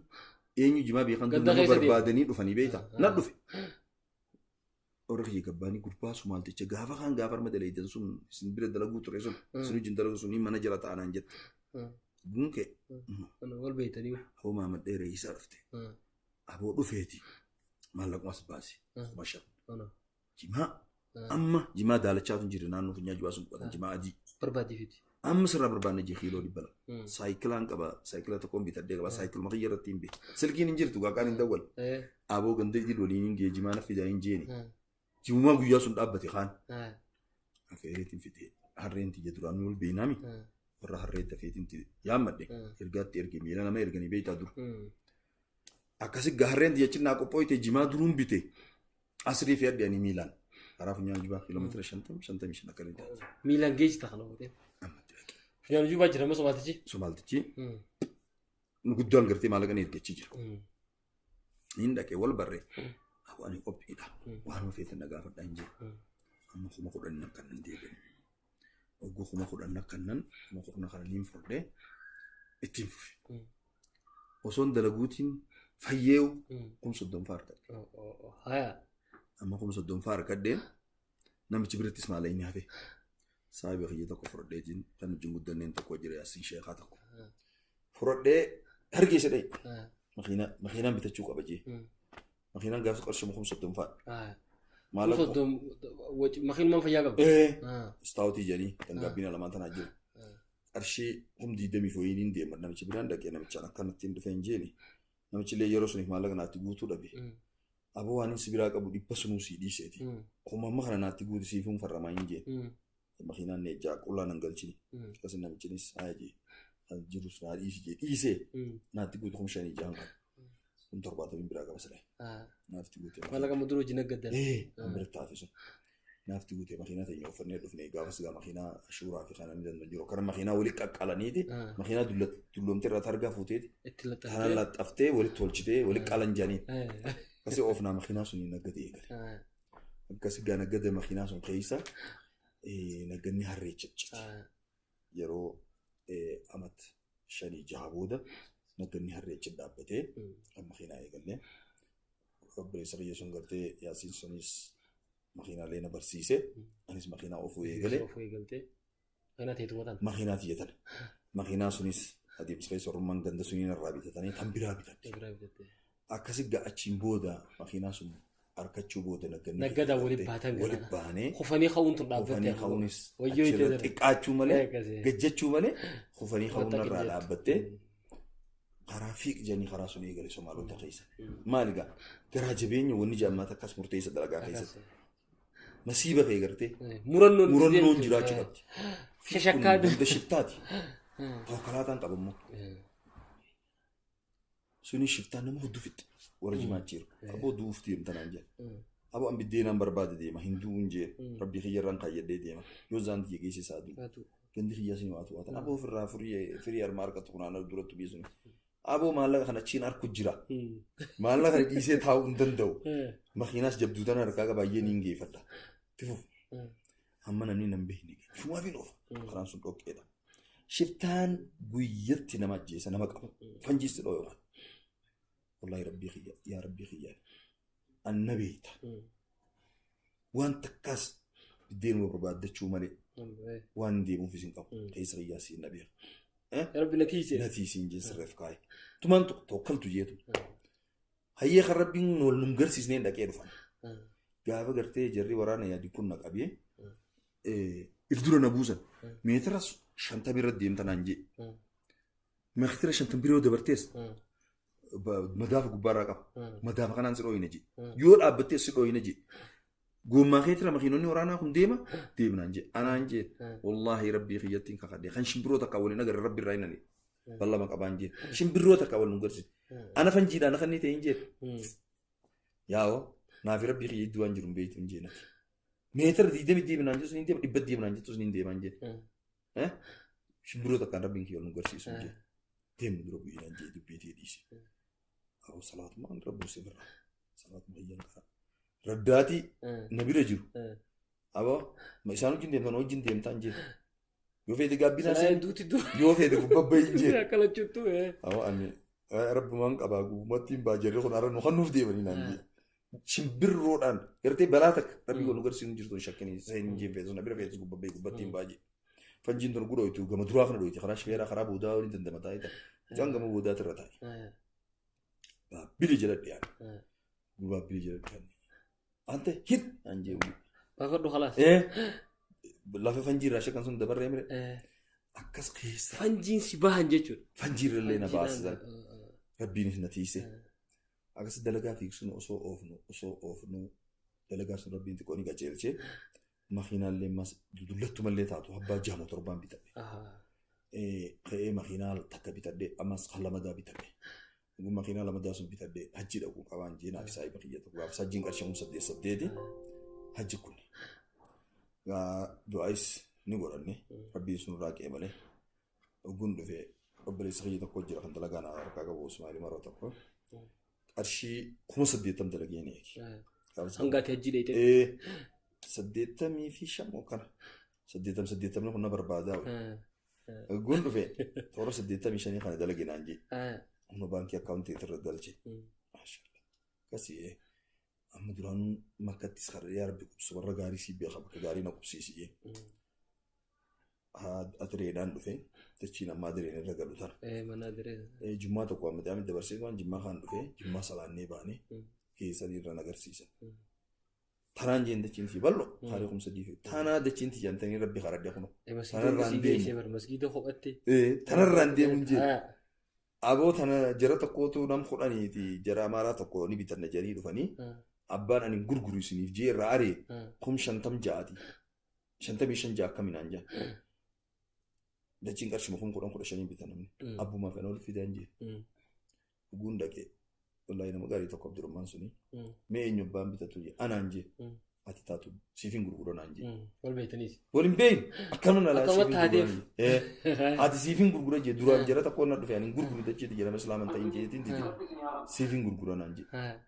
S2: eenyu jimaa beekan dur
S1: Ganda
S2: nama
S1: keessa deemu.
S2: barbaadanii dhufanii beektaa. Na dhufe. Warri kiyya gabbaanii gurbaa Somaalticha gaafa kaan gaafa arma daleeydan sun isin bira dalaguu ture sun isin wajjin dalaguu sun mana jala ta'anaan jette. Gunkee
S1: Wal beektanii.
S2: aboo Maamad dheeree isaa dhufte. Aboo dhufeeti maallaqumas baase 5,000. Jimaa amma jimaa daalachaatu hin jirre naannoo funyaan jimaa sun qubatan jimaa adii.
S1: Barbaadii fiti.
S2: Amma sirraa barbaanne jee kiiloo 200. Saayikilaan qaba saayikila tokkoon bitadhee qaba saayikiluma kiyya irratti hin beeku. Silkiin hin jirtu qaaqaan hin dawwal. Aboo ganda idil waliin hin gee jimaa na fidaa hin jeeni. Jimumaa guyyaa sun dhaabbate kaan. Afeereetiin fidee harreen tiyya duraan wal beeknaami. Warra harree dafeetiin yaammadhe ergaatti erge miila nama erganii beektaa dur. Akkasi harreen tiyya cinnaa qophooyte jimaa duruun bite asrii fi adde ani miilaan. Karaa funyaan jibaa kiiloomeetira 50 55 akka inni taate.
S1: Miilaan geejjita kana fuutee.
S2: Ammatti dhaqe.
S1: Funyaan jibaa jira amma Somaaltichi.
S2: Somaaltichi nu guddaan gartee maallaqa ni ergachii jira. Inni dhaqee wal barree. Ani qophiidha. Waan feetan na gaafadhaa hin jiru. Amma 10,000 akka nan deebi'e. Ogguu 10,000 akka nan 10,000 kana niin fudhee ittiin fufe. Osoon dalaguutiin fayyeewu 30,000 fa'aa argadhe.
S1: Haya.
S2: Amma 30,000 fa'aa argadhee namichi birattis maala inni hafe. Saahiba kiyya tokko fudhadheetiin kan wajjin guddanneen tokko jira Yaasiin Sheekaa tokko. Fudhadhee hargeessa dha'e. Makiinaan bitachuu qaba jee. Makiinaan gaafa qarshii 30,000 fa'aa. Maallaqa
S1: Makiinumaan fayyaa qabdi.
S2: Istaawutii jedhanii kan gaabbiina lamaan tanaa jiru. Qarshii 20,000 fi wayiin deema namichi biraan dhaqee namichaan akkanatti hin dhufeen jeeni. Namichi illee yeroo suniif maallaqa naatti guutuu dhabe. Aboo waan inni biraa qabu 100 sunuu sii dhiiseeti. Kuma amma kana naatti guutu siifuun farramaa hin jeen. Makiinaan neejjaa qullaa nan galchini. Akkasii namichinis haa jee. Kan jirus naa dhiisi jee dhiisee naatti guutu 5,600 qaba. 70,000 biraa qaba siree. Naafti guutee.
S1: Maallaqa muduruu wajjin naggaddan.
S2: Kan biratti hafe sun. Naafti guutee makiinaa teenya uffannee dhufne gaafas gaa makiinaa ashuuraa fi kana ni danda'u jiru. Kana makiinaa walitti qaqqalaniiti. Makiinaa dulloomtee irraa targaa fuuteeti.
S1: Itti
S2: Kana
S1: laxxaftee.
S2: laxxaftee walitti tolchitee walitti qalan jedhanii. Akkasii oofnaa makiinaa sun naggadee eegale. Akkasii gaa naggada makiinaa sun keessa nagganni harree ciccite. Yeroo amat 5-6 booda nagganni harree achi dhaabbatee kan makiinaa eegallee. Obboleessa kiyya sun gartee Yaasiin sunis makiinaalee na barsiise. Anis makiinaa oofuu eegale.
S1: Ofuu eegaltee. Makiinaa teetu matan.
S2: Makiinaa tiyya tana. Makiinaa sunis adeemsa keessa ormaan ganda suniin irraa bitatanii kan biraa bitatte.
S1: Biraa bitatte.
S2: Akkasi achiin booda makiinaa sun harkachuu booda nagganni
S1: Naggadaa walitti baatan gara.
S2: Walitti baanee.
S1: Kufanii ka'uun tun dhaabbatte.
S2: Kufanii ka'uunis
S1: Wayyoo itti
S2: achirra
S1: darbe.
S2: xiqqaachuu malee
S1: Akkasii.
S2: gajjachuu malee kufanii ka'uun
S1: Wanta
S2: irraa
S1: qinjeettu.
S2: dhaabbattee karaa fiiq jedhanii karaa sun eegale Somaalota keessa. Maali gaa garaa jabeenya wanni jaammaata akkas murteessa dalagaa keessatti. Nasiiba kee gartee
S1: Murannoon
S2: murannoon jiraachuu qabdi.
S1: Shashakkaa
S2: Hunda shiftaati. Konkolaataan qabu immoo. Suni shiftaan nama hedduu fixxe warra jimaachiiru. Aboo du'uuf deemta naan jedhe. Aboo an biddeenaan barbaade deema hin du'uun jeen. Rabbii kiyyarraan kaayyadhee deema. Yoo zaan tiyya geesse isaa du'u. Gandi kiyyaa sin waatu waatan. Aboo ofirraa firii harmaa harkatu kunaan duratti biyya suni. Aboo maallaqa kana achiin harku jira. Maallaqa kana dhiisee taa'uu hin danda'u. Makiinaas jabduu tana harkaa qaba baay'ee niin geeffadha. Tifuuf. Hamma namni nan beekne. Shumaaf hin oofa. Karaan sun dhoqqeedha. Shiftaan guyyatti nama ajjeesa nama qaba. Fanjiisti dhoo yookaan. Wallaahi rabbii kiyya yaa rabbii kiyya. Anna beekta. Waan takkaas biddeenuma barbaaddachuu malee waan deemuufis hin qabu. Keessa kiyyaa siin na beeka.
S1: Rabbi na tiise.
S2: Na tiisiin jeen sirreef kaa'e. Tumaan tokkaltu jeetu. Hayyee kan rabbiin wal nun garsiisnee dhaqee dhufan. Gaafa gartee jarri waraana yaadi kun na qabee if dura na buusan. Meetira 50 irra deemta naan jee. Meetira 50 biroo dabartees madaafa gubbaarraa qaba. Madaafa kanaan si dhooyina jee. Yoo dhaabbattees si dhooyina jee. Gommaa keetira makiinonni waraanaa kun deema deemnaan jee. Anaan jee. Wallaahi rabbii kiyyattiin kakadhee kan shimbiroo takka waliin agarre rabbi irraa hin alee. Ballama qabaan jee. Shimbiroo takka wal nu garsiise. Ana fanjiidhaan akka inni ta'e hin jee. Yaa'oo naafi rabbii kiyya iddoo waan jiru hin beektu hin jee nati. Meetira 20 deemnaan jettus ni deema 100 deemnaan jettus ni deemaan jee. Shimbiroo takkaan rabbiin kiyya wal nu garsiisu hin jee. Deemnu dura bu'inaan jee dubbii ta'e dhiise. Aboo salaatumaan dura buusee birra. Salaatuma iyyan qara. Raddaatii na bira jiru. Aboo isaan wajjin deemtan wajjin deemtaan jee. Yoo feete gaabbinaa
S1: Silaa
S2: seeni
S1: duuti dura.
S2: yoo feete gubbabba hin jee.
S1: Akka lachuuttu.
S2: Aboo ani rabbumaan qabaa gubbumatti hin baajarri kun har'a nu kan nuuf deemanii naan jee. Shimbirroodhaan gartee balaa takka rabbii wal nu garsiisu jirtu hin shakkini seen jee feetu na bira feetu gubbabba gubbatti hin baajee. Fanjiin tun gudhooytu gama duraa kana dhoyti karaa shifeeraa karaa boodaa waliin dandama taa'ee ta'a. Mucaan gama boodaa irra taa'e. Baabbili jala dhiyaane. Baabbili jala dhiyaane. Ante hit naan jee wuli.
S1: Baafadhu khalaas.
S2: Lafa fanjii irraa shakkan sun dabarree mire. Akkas keessa
S1: Fanjiin si bahan jechuudha.
S2: fanjii irrallee na baasisan. Rabbiinis na tiise. Akkas dalagaa fiigsuun osoo oofnu dalagaa sun rabbiin xiqqoo ni qajeelchee makiinaallee mas dullattu mallee taatu abbaa jaamu torbaan bitadhe. Ka'ee makiinaa takka bitadhe ammas kan lamadaa bitadhe. Makiinaa lamadaa sun bitadhe hajji dhaquu qabaan jee naaf saayiba kiyya tokko gaafa hajjiin qarshii 8,800 hajji kun. Du'aayis ni godhanne rabbiin sun irraa qe'ee malee. Ogguun dhufee obboleessa kiyya tokko jira kan dalagaa naa harkaa qabu Ismaa'eel Maroo tokko. Qarshii 80,000 dalagee ni eegi.
S1: Hangaati hajji dheeyte.
S2: 85 moo kana. 80 kun na barbaadaa. Ogguun dhufee toora 85 kana dalagee naan jee. Humna baankii akkaawuntii irra galche. Maashaallah. Akkasii amma duraan makkattis karra yaa rabbi qubsu warra gaarii sii beeka bakka gaarii na qubsiisi. Adireedhaan dhufe dachiin amma adireen irra galu tana.
S1: Mana adiree.
S2: Jummaa tokko amma daa'imni dabarsee waan jimmaa kaan dhufe jimmaa salaannee baane keessanii irra na agarsiisan. Tanaan jeen dachiin tiyya bal'oo kaaree 3000 fi tanaa dachiin tiyya antanii rabbi karadhe kuno. Tanarraan deemu.
S1: Masgiida kophatti.
S2: Tanarraan deemu hin jeen. Aboo tana jara tokkootu nam kudhaniiti jara amaaraa tokko ni bitanna jedhanii dhufanii abbaan ani gurguru isiniif jee irraa aree 50,000 ja'aati. 55 ja'a akkaminaan jaan. Dachiin qarshuma 10,000 15,000 bitan namni. Abbuma fedhan ol fidaan jee. Dhuguun dhaqee. Wallaahi nama gaarii tokko Abdurrahmaan suni. Mee eenyu abbaan bitatu jee. Anaan jee. Ati taatu siifin gurgura naan jee.
S1: Wal beektaniis.
S2: Wal hin beeknu. Akkanuma na laa
S1: Akkuma
S2: siifin
S1: taateef.
S2: gurgura. Ati siifin gurgura jee duraan jara tokko na dhufe ani hin gurguru dachiiti jedhama islaaman ta'in jeetiin dide. Siifin gurgura naan jee.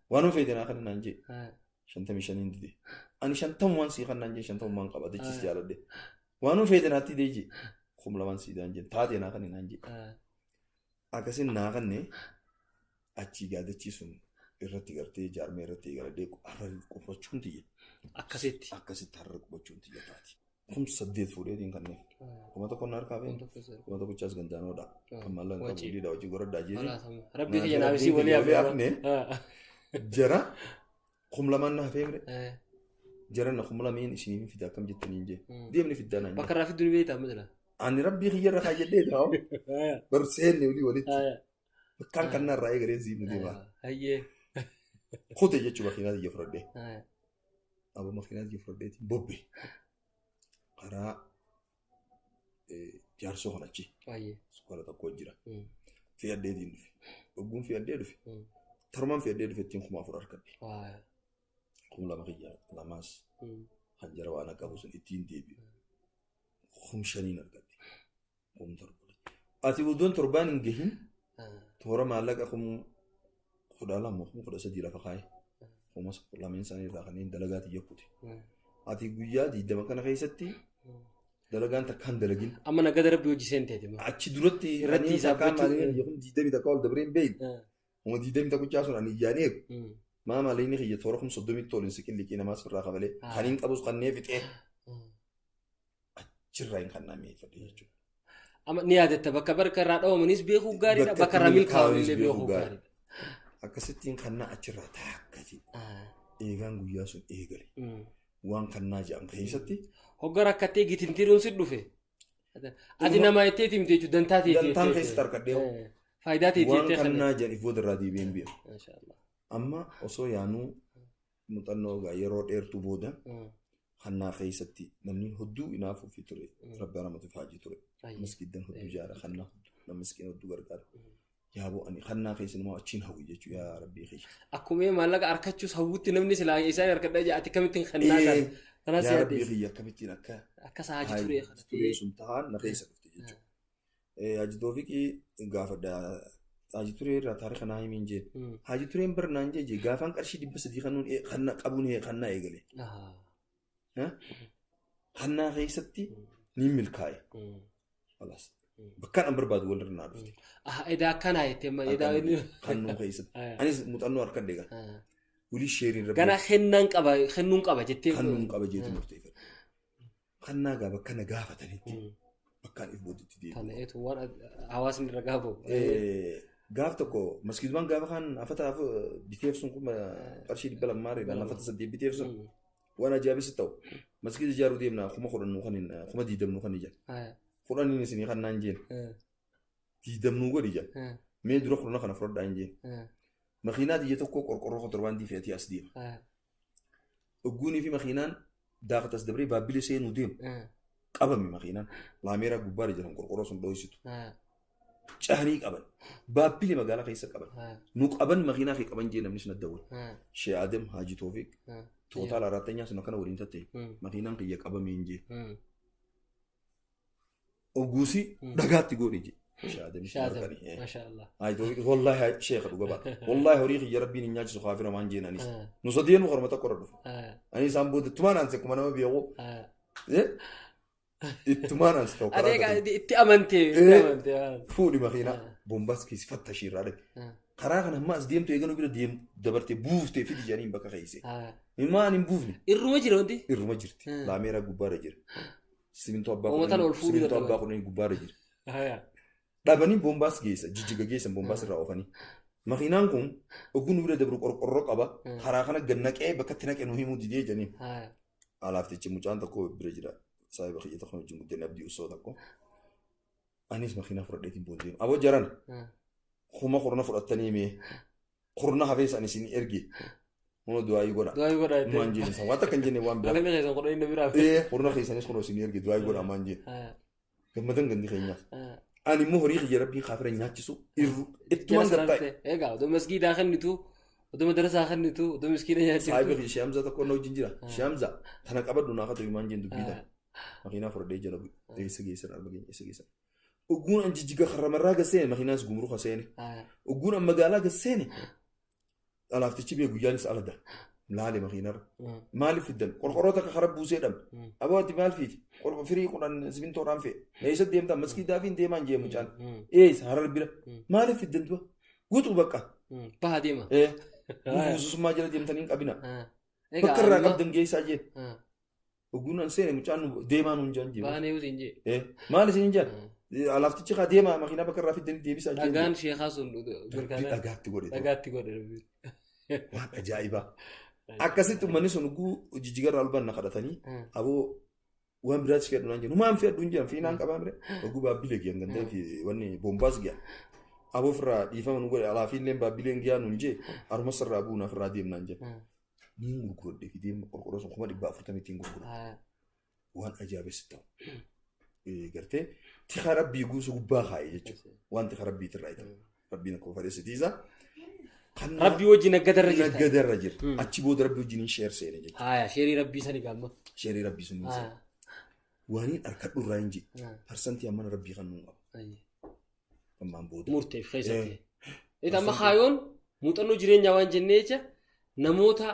S2: Waanuma feete naa kana naan jee. 55n dide. Ani 50n sii kan naan jee 50n qaba dachis jaaladhe. Waanuma feete naatti dee jee. 2000 sii daan jee taatee naa kana naan jee. Akkasin naa kanne achii gaadachii sun irratti gartee jaarmee irratti eegaladhee har'a qubachuun tiyya.
S1: Akkasitti.
S2: Akkasitti har'a qubachuun tiyya taati. 8,000 fuudheetiin kanneef. 1000 na harkaa feene. 1000chaas gandaanoodha. Kan maallaqa qabu hojii hojii godhadhaa jeeti.
S1: Rabbi kiyya naaf isii walii
S2: hafne. Jara 2000 na hafee mire. Jara na 2000 isiniif fida akkam jettaniin jee. Deemni fiddaa naan jee.
S1: Bakka irraa fiddu ni beektaa amma jira.
S2: Ani rabbii kiyya irra kaayyadhee taa'u. Bar seenne olii walitti. Bakkaan kan narraa eegalee siin deema.
S1: Hayyee.
S2: Kute jechuun makiinaa kiyya fudhadhee. Aboo makiinaa kiyya fudhadheetiin bobbe. Karaa jaarsoo kan achi. Sukkaara tokko jira. Fe'adheetiin dhufe. Dhugguun fe'adhee dhufe. Torban fe'adhee dhufe ittiin 4,000 argadhe. 2000 kiyya lamaas kan jara waan qabu sun ittiin deebi'e. 5,000 argadhe. 7,000. Ati odoon torbaan hin gahin toora maallaqa 12,000 13,000 lafa kaa'e. Kumas lameen isaanii irraa kanneen dalagaa tiyya kute. Ati guyyaa 20 kana keessatti dalagaan takkaan dalagin.
S1: Amma nagada rabbi hojii seenteeti.
S2: Achi duratti
S1: Irratti
S2: kanneen takkaan
S1: hisaabbachuu.
S2: maaliin kun 21 ol dabreen beeytu. 21,000 sun ani iyyaan eegu. Maa maaliin kiyya toora 30,000 tooliin siqin liqii namaas irraa kafalee. Kan hin qabus kanneen fixee achirraa hin kannaa mi'eeffadhe jechuudha.
S1: Amma ni yaadatta bakka barka irraa dhawamanis beekuu gaariidha bakka irraa milkaa'uun beekuu gaariidha.
S2: Akkasittiin kannaa achirraa taakka jedhe. Eegaan guyyaa sun eegale. Waan kannaa jedhan keessatti.
S1: Hogga rakkattee gitintiruun si dhufe. Ati nama jettee himte jechuudha dantaa teetii.
S2: Dantaan keessatti harkadhee.
S1: Faayidaa teetii
S2: Waan
S1: jettee
S2: kannaa jedhan if irraa deebi'een beeku. Amma osoo yaanuu muuxannoo yeroo dheertuu booda kannaa keessatti namni hedduu inaafuu fi ture. Rabbi aramatu faajii ture. Masgiidan hedduu ijaara kannaa hedduu nama miskiina hedduu gargaara. Yaaboo ani kannaa keessa nama achiin hawwi jechuudha yaa rabbii keessa.
S1: Akkuma maallaqa harkachuus hawwutti namni silaa isaan harkadhaa jira ati kamittiin kannaa kana. Kanaas
S2: Yaa rabbii kiyya akkamittiin akka
S1: akka saajii turee
S2: turee sun tahaan na keessa dhufte jechuudha. Haji Toofiqii gaafadha. Haji Turee irraa taarika naa himiin jee. Haji Tureen bar naan jee jee gaafaan qarshii 300 kanuun kanna qabuun kannaa eegale. Kannaa keessatti ni milkaa'e. Khalaas. Bakkaan an barbaadu walirra naa dhufte.
S1: Edaa akkanaa jettee amma edaa inni.
S2: Kannuu keessatti. Anis muuxannoo harkadhe egaa. Walii sheeriin rabbi.
S1: Gana kennaan qaba kennuun qaba jettee.
S2: Kennuun qaba jeetu murteeffadhe. Kannaa gaa bakka na gaafatanitti bakkaan if booddeetti deebi'u.
S1: Kana eetu waan hawaasni irra gaafamu.
S2: Gaaf tokko maskiidumaan gaafa kaan afata biteef sun kuma qarshii 200 reedhaan afata 8 biteef sun waan ajaa'ibsi ta'u maskiida ijaaruu deemnaa 10,000 kan hin 20,000 kan ijaan. 10n isinii kan naan jeen. 20 godhi jaan. Mee dura 10 kana fudhadhaa hin jeen. Makiinaa xiyya tokko qorqorroo kontirbaandii fe'atee as deema. Ogguunii fi makiinaan daakata as dabree baabbilee seenuu deemu. Qabame makiinaan. Laameeraa gubbaarra jiran qorqorroo sun dho'isitu. Cahanii qaban. Baabbilee magaalaa keessa qaban. Nu qaban makiinaa kee qaban jee namni sun adda wal. Shee Adem Haaji Toofiq. Tootaal araattanyaa sun akkana waliin tatte. Makiinaan kiyya qabame hin jee. Oguusi dhagaatti goone jee. Shee Adem sun harkanii. Haaji Toofiq wallaahi sheekha dhuga ba'a. Wallaahi horii kiyya rabbiin hin nyaachisu kaafira waan jeen anis. Nu sadeenu horma tokko irra dhufe. Ani isaan booda ittumaan aanse akkuma nama beeku. Ittumaan aanse tokko karaa
S1: Ati itti amantee.
S2: Fuudhi makiinaa bombaas keessa fattashii irraa dhabe. Karaa kana amma as deemtu eeganuu bira deem dabartee buuftee fidi jedhaniin bakka keesse. Himaa ani hin buufne.
S1: Irruma jira wanti.
S2: Irruma jirti. Laameeraa gubbaarra jira. Simintoo abbaa
S1: Uummatan ol fuudhuu
S2: simintoo
S1: dadhaban.
S2: abbaa kudhanii gubbaarra jira. Dhabanii bombaas geessa jijjiga geessan bombaas irraa oofanii. Makiinaan kun oguu nu bira dabru qorqorroo qaba. Karaa kana gad naqee bakka itti naqe nu himuu didee jedhaniin. Alaaftichi mucaan tokko bira jira. Saahiba kiyya tokko wajjin guddinne Abdii Usoo tokko. Anis makiinaa fudhadheetiin boon deema. Aboo jaran 10,000 fudhattanii mee kurna hafees ani isin erge. Huna du'aayii godha.
S1: Du'aayii godha jettee.
S2: Maan jeen isaan waan takka hin jenne waan biraa.
S1: Makiina keessan kudhan inni biraa.
S2: Ee kurna keessanis kunoo isin erge du'aayii godha maan jeen. Gammadan gandi keenyaas. Ani immoo horii kiyya rabbiin kaafira hin nyaachisu irru ittumaan gattaa'e.
S1: Egaa odoo masgiidaa kennitu, odoo madarasaa kennitu, odoo miskiina
S2: Saahiba
S1: nyaachiftu.
S2: kiyya Shee Hamzaa tokko na wajjin jira. Shee Hamzaa tana qabadhu naa katu himaan jeen dubbii tana. Makiinaa fudhadhee jala bu'e. Eessa geessan arma keenya eessa geessan. Ogguun an jijjiga karramarraa gad seene makiinaas gumruka seene. Ogguun an magaalaa gad seene alaaftichi bee guyyaanis alada. Laale makiinarra. Maaliif fiddan? Qorqorroo takka kara buusee dhabne. Aboo ati maal fiiti? Qorqo firii kudhan simintoodhaan fe'e. Eessa deemtaa? Maskiidaa fi hin deemaan jee mucaan. Eessa harar bira. Maaliif fiddan du'a? Guutuu bakka.
S1: Baha deema.
S2: Ee. Buususummaa jala deemtanii hin qabina. Bakka irraa qabdan geessaa jee. Ogguun an seene mucaan nu deemaa nuun jaan jee.
S1: Baanee usin jee.
S2: Ee. Maal isin jaan? Alaaftichi kaa deemaa makiinaa bakka irraa fiddanii deebisaa jee.
S1: Dhagaan sheekaa sun
S2: Rabbi dhagaatti godhe.
S1: Dhagaatti godhe.
S2: Waan ajaa'ibaa. Akkasitti uummanni sun ugguu jijjigarraa ol banna kadhatanii aboo waan biraatti fedhu naan jedhu maan fedhu hin jedhan fiinaan qabaa mire oguu baabbilee giyan gandee fi wanni boombaas giyan aboo ofirraa dhiifama nu godhe alaa fi illeen baabbileen giyaa nuun jee aruma sirraa bu'uun ofirraa deemnaan jedhe. Niin gurguradhe fidee qorqorroo sun 400,000 ittiin gurguradhe. Waan ajaa'ibessi ta'u. Gartee tika rabbii guusu gubbaa kaa'e jechuudha. Waan tika rabbiitirraa ta'u. Rabbiin akkuma fedhe sitiisa.
S1: Rabbii wajjin naggadarra jirta.
S2: Naggadarra jira. Achi booda rabbii wajjin hin sheer seene jechuudha.
S1: Haaya sheerii rabbii sani gaamma.
S2: Sheerii rabbii sun hin seene. Waan hin harkadhu irraa hin jedhe. Parsantii ammana rabbii kan nuun qaba. Ammaan booda.
S1: Murteef keessatti. Itti amma kaayoon muuxannoo jireenyaa waan jennee jecha namoota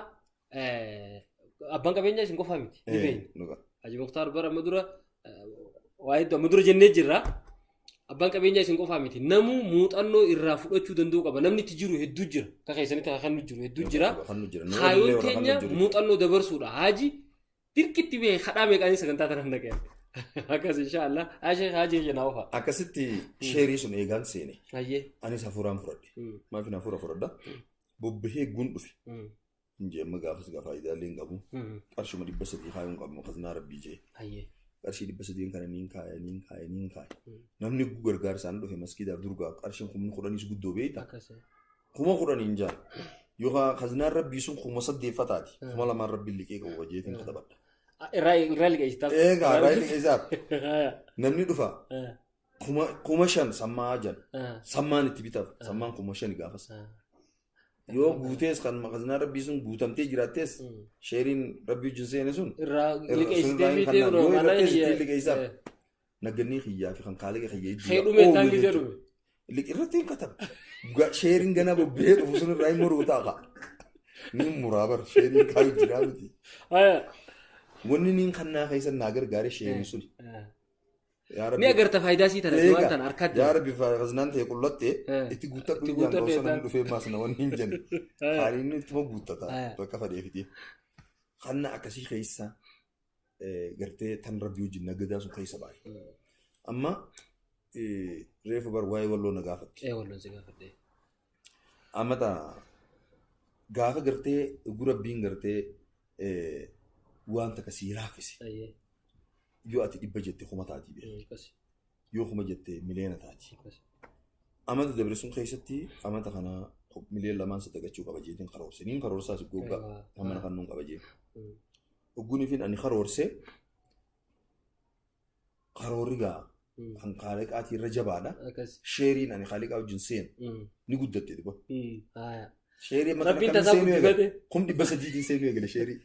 S1: abbaan qabeenyaa isin qofaa miti. Ni beekna. Haji Muktaar bara amma dura waa hedduu amma dura jennee jirra. Abbaan qabeenyaa isin qofaa miti. Namuu muuxannoo irraa fudhachuu danda'u qaba. Namni itti jiru hedduu jira. Akka keessanitti kan nu jiru hedduu jira. Kaayoon teenya muuxannoo dabarsuudha. Haji dirqitti bee kadhaa meeqaanii sagantaa tana naqee. Akkas inshaallah. Haji haji jenaa ofa.
S2: Akkasitti sheerii sun eegaan seene.
S1: Hayyee.
S2: Anis hafuuraan fudhadhe. Maafin hafuura fudhadha. Bobbahee guun dhufe. Injee amma gaafas gaa faayidaalee hin qabu. Qarshuma 300 kaayuu hin qabu kaznaa rabbii jee. Qarshii 300 kana niin kaaya niin kaaya niin kaaya. Namni gargaarsaan dhufe maskiidaaf durgaa qarshiin 10,000 guddoo beekta. 10,000 jaa. Yookaan kaznaan rabbii sun 8,000 taati. 2,000 rabbiin liqee qabu bajeetiin katabadha.
S1: Irraa liqeessitaaf.
S2: Eegaa irraa liqeessaaf. Namni dhufa 5,000 sammaa jan. Sammaan itti bitaaf. Sammaan 5,000 gaafas. Yoo guutees kan kaznaa rabbii sun guutamtee jiraattees sheeriin rabbii wajjin seene sun
S1: Irraa
S2: sun
S1: liqeessitee
S2: irraa hin
S1: fiitee
S2: kannaan.
S1: biroo
S2: Yoo
S1: maallaqni
S2: irrattees
S1: kiyya.
S2: ittiin liqeessaaf. Naggannii kiyyaa fi kan kaaliqa kiyya
S1: Kee
S2: idduudha.
S1: dhumee
S2: Oolu
S1: taangi
S2: jechuudha.
S1: jedhume.
S2: Irratti hin kataba. Sheeriin gana bobbee dhufu sun irraa hin muruu ta'a. Ni muraa bar sheeriin kaayu jiraa miti. Wanni niin kannaa keessa naa gargaare sheerii sun. Yaa
S1: Ni
S2: Rabbi.
S1: agarta faayidaa sii tana waan tana harkatti.
S2: Yaa Rabbi khaznaan ta'e qullatte itti guuttadhu
S1: Itti
S2: hin jaan
S1: guuttadhu
S2: osoo namni
S1: jettaan.
S2: dhufee maas na wanni hin jenne. Haaliin inni ittuma guuttata bakka fadhee fidee. Kanna akkasii keessa gartee tan Rabbi wajjin nagadaa sun keessa baay'e. Amma reefu bar waa'ee walloo na gaafatte.
S1: Ee walloon si gaafadhe.
S2: Amma taa gaafa gartee ugu Rabbiin gartee waan takka sii laaffise. Yoo ati 100 jette 1000 taatii beeki. Yoo 1000 jette miliyoona taati. Amata dabre sun keessatti amata kana miliyoona lamaan sadaqachuu qaba jeetiin karoorse. Niin karoorsaa si goggaa hamana kan nuun qaba jeen. Ogguun ifin ani karoorse karoorri gaa kan kaaliqaatii irra jabaadha. Sheeriin ani kaaliqaa wajjin seenu ni guddatte dhuga. Sheerii amma
S1: Rabbiin
S2: kana
S1: tasaa
S2: seenuu eegale.
S1: guddifate.
S2: 300,000 seenuu eegale sheerii.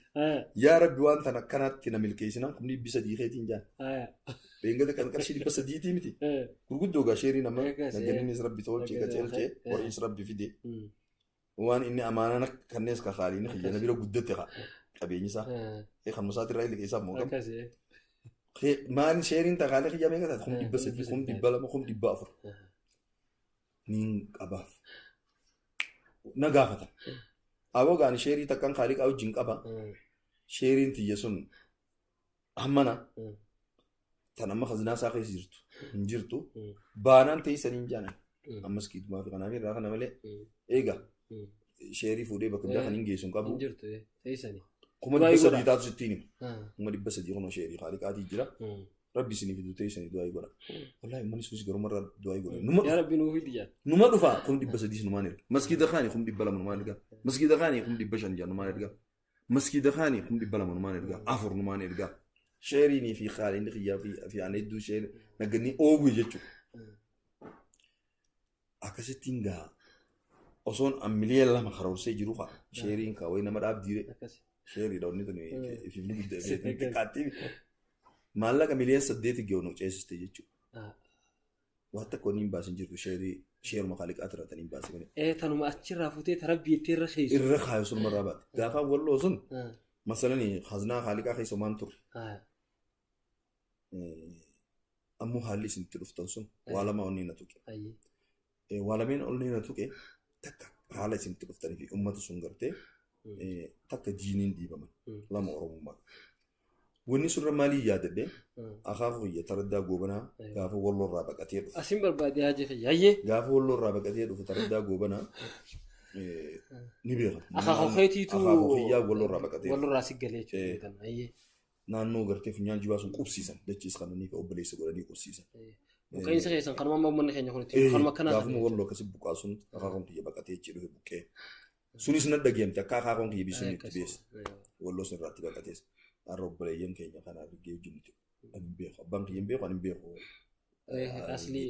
S2: Yaa Rabbi waan tana akkanaatti na milkeessinaan 300,000 keetiin jaan. Beengada kan qarshii 300 miti. Gurguddoo gaa sheeriin amma
S1: Eegas, ee.
S2: nagganiinis Rabbi tolchee
S1: Eegas,
S2: qaceelchee
S1: ee.
S2: horiis Rabbi fide. Waan inni amaanaan akka kannees ka kaaliin kiyya na bira guddate ka qabeenyi isaa. Kan musaatirraa illee isaaf moo qabu.
S1: Akkas.
S2: Maali sheeriin takaalee kiyya meeqa taate 300,000 200,000 400,000. Niin qabaaf. Na gaafata. Aboo gaani sheerii takkan kaaliqaa wajjin qaba. Sheeriin tiyya sun hammana. Tan amma khazinaa isaa keessa jirtu hin jirtu. Baanaan teessanii hin jaanan. Ammas kiitumaa fi kanaaf irraa kana malee eega sheerii fuudhee bakka biraa kan hin geessu hin qabu.
S1: Hin jirtu teessani.
S2: 300,000 taatu sittiin hima. 300,000 kunoo sheerii haaliqaatii jira. Rabbi isiniif fidu teessanii du'aa godha. Wallaahi uummanni sunis garumarraa du'aa godha.
S1: Yaa Rabbi nuu fidi jaa.
S2: Numa dhufa 300,000 numaan erga. Maskiida kaanii 200,000 numaan erga. Maskiida kaanii 500,000 numaan erga. Maskiida kaanii 200,000 numaan erga. 4 numaan erga. Sheeriinii fi qaaliin xiyyaa fi aan hedduu sheerii nagganni oowwe jechuudha. Akkasittiin gaa osoon an 2,000,000 karoorsee jiru kaa sheeriin kaa wayi nama dhaabdiire. Sheeriidha wanni tun ififni guddaa xiqqaatti. Maallaqa 8,000,000 ga'u nu ceesiste jechuudha. Waan takka wanni hin baasin jirtu sheeruma kaaliqaa tiratan hin baasin malee.
S1: Tanuma achirraa fuutee tarabbii itti irra keessa.
S2: Irra kaayu sun marraa baate. Gaafaan walloo sun masalani haznaa kaaliqaa keessa maan turre. Ammoo haalli isin itti dhuftan sun waa lama onni na tuqe. Waa lameen onni na tuqe takka haala isin itti dhuftanii fi uummata sun gartee takka diiniin dhiibaman lama Oromummaa. Wanni surra maalii yaadadhe akaakuu kiyya taraddaa goobanaa gaafa walloorraa baqatee dhufu.
S1: Asin barbaade haa jefe yaayyee.
S2: Gaafa walloorraa baqatee dhufu taraddaa goobanaa ni beeka.
S1: Akaakuu keetiitu
S2: akaakuu kiyyaa walloorraa baqatee.
S1: Walloorraa si galee jechuudha.
S2: Naannoo gartee funyaan jibaa sun qubsiisan dachiis kananii fi obboleessa godhanii qubsiisan.
S1: Buqqeensi keessan kanuma amma uummanni keenya kun ittiin kanuma akkanaa.
S2: Gaafuma walloo akkasii buqqaa sun akaakuun kiyya baqatee achi dhufe buqqee. Sunis na dhageemte akka akaakuun kiyya bisuun itti beessa. Walloo sun irratti baqatees. Har'a obboleeyyan keenya kanaaf geejjibni ani hin beeku. Abbaan kiyya hin beeku ani hin beeku.
S1: Asli.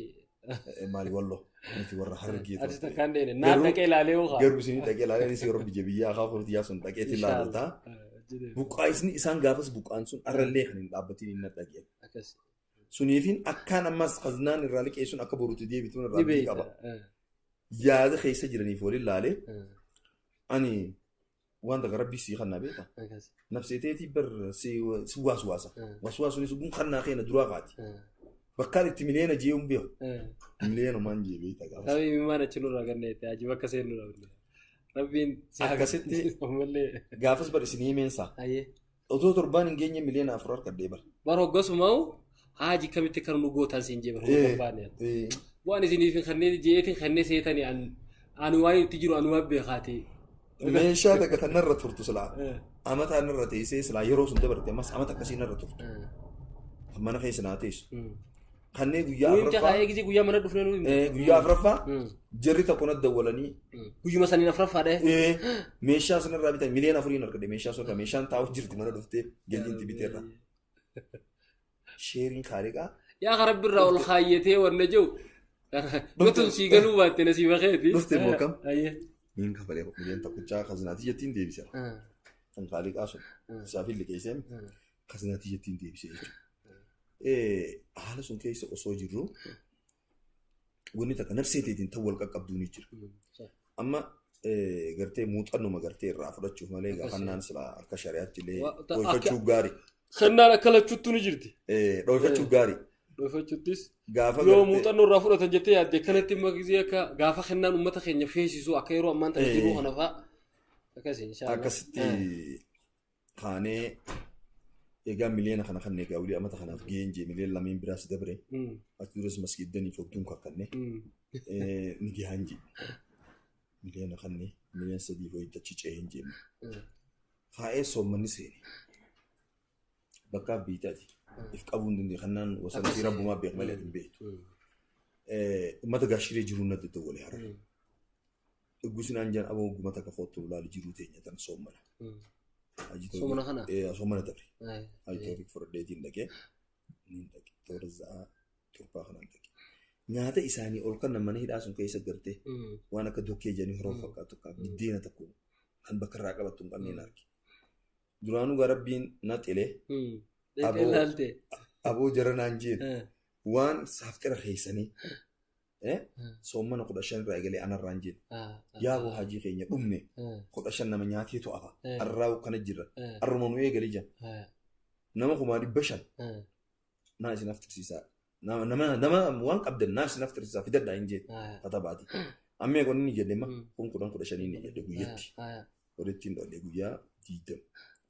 S2: Maali walloo nuti warra harargee
S1: turte. Ati takkaan deene naan dhaqee ilaalee hoo.
S2: Garuu isin dhaqee ilaalee anis yeroo biyya biyyaa akaakuu kiyyaa sun dhaqeetti ilaalu ta'a. Buqqaa isni isaan gaafas buqqaan sun arrallee kan hin dhaabbatiin hin dhageen. Suniifin akkaan ammas khaznaan irraa liqeessuun akka boruutti deebituun irraa abdii qaba. Yaada keessa jiraniif waliin laalee ani waan takka rabbii sii kannaa beekta. Nafsee teetii bar si waaswaasa. Waswaasuunis gun kannaa keenya duraa kaati. Bakkaan itti miliyoona jee hin beeku. Miliyoonumaan jee beekta gaafas.
S1: Tabii imimmaan achi nurraa ganneette aji bakka seennu dhabne. Rabbiin
S2: akkasitti gaafas bar isin himeensaa. Otoo torbaan hin geenye 4,000,000 harkadhee bar.
S1: Bar hoggasumaawu haaji kamitti kan nu gootan siin jee bar barbaanne. Waan isiniif kanneen jeetiin kanneen seetanii ani waan itti jiru anuma beekaati.
S2: Meeshaa takka tan narra turtu silaa. Amataa narra teessee silaa yeroo sun dabarte ammas amata akkasii narra turtu. Mana keessa naa teessu. Kanneen guyyaa afuraffaa.
S1: Guyyaa mana dhufnee nuyi.
S2: Guyyaa afuraffaa jarri tokko na dawwalanii.
S1: Guyyuma saniin afuraffaadha.
S2: Meeshaa sanarraa bitan 4,000,000 argadhe meeshaa sanarraa meeshaan taa'u jirti mana dhuftee galiin biteerra. Sheeriin kaaliqaa.
S1: Yaa Rabbirraa ol kaayyatee wanna jiru. Gotuun sii galuu baatte na sii bakeeti.
S2: Dhufte immoo kam? Niin kafalee 1,000,000 kazinaatii jettiin deebise. Kan kaaliqaa sun isaaf hin liqeessee kazinaatii jettiin deebise jechuudha. Haala sun keessa osoo jirru wanni takka nafsee teetiin ta'u wal qaqqabduu ni jira. Amma gartee muuxannuma gartee irraa fudhachuuf malee gaafannaan silaa akka shari'aatti illee dhoofachuu gaarii.
S1: Kennaan akka lachuuttu ni jirti.
S2: Dhoofachuu gaarii.
S1: Dhoofachuttis yoo muuxannoo irraa fudhatan jettee yaadde kanatti immoo gisee akka gaafa kennaan uummata keenya feesisu akka yeroo ammaan tana jiru kana fa'a.
S2: Akkasitti kaanee egaa miliyoona kana kan egaa olii amata kanaaf gaheen jee 2,000,000 biraas dabre. Achi duras maskiiddanii fodduun kakkanne ni gahaan jee. Miliyoona kanne 3,000,000 wayitti achi ce'een jee. Kaa'ee soommanni seene. Bakkaaf biitaati. If qabuu hin dandeenye kannaan wasana fi rabbumaa beek malee hin beektu. Uummata gaashiree jiruun na daddawwalee hara. Eeggusinaan jaan aboo guma takka kootu laali jiruu teenya tana soommana.
S1: Soomana kana?
S2: Soomana dabre. Haji Toofiq fudhadheetiin dhaqee. Niin dhaqe. Toora za'aa torbaa kanaan dhaqe. Nyaata isaanii ol kan mana hidhaa sun keessa gartee waan akka dokkee jedhanii horoo fakkaatu akka biddeena tokko kan bakka irraa qabattu hin qabneen arge. Duraanuu gara Rabbiin na xilee aboo jara naan jeen waan saaftira keessanii soommana 15 irraa eegalee anarraan jeen yaaboo hajii keenya dhumne 15 nama nyaatee to'ata arraa kana jirra arruma nu eegalee jira nama 500,000 naa isin aftirsiisaa nama waan qabdan naa isin aftirsiisaa fidadhaa hin jeen katabaati. Ammee kun inni jedhe ma 10,000 15,000 inni jedhe guyyatti walitti hin dhodhe guyyaa 20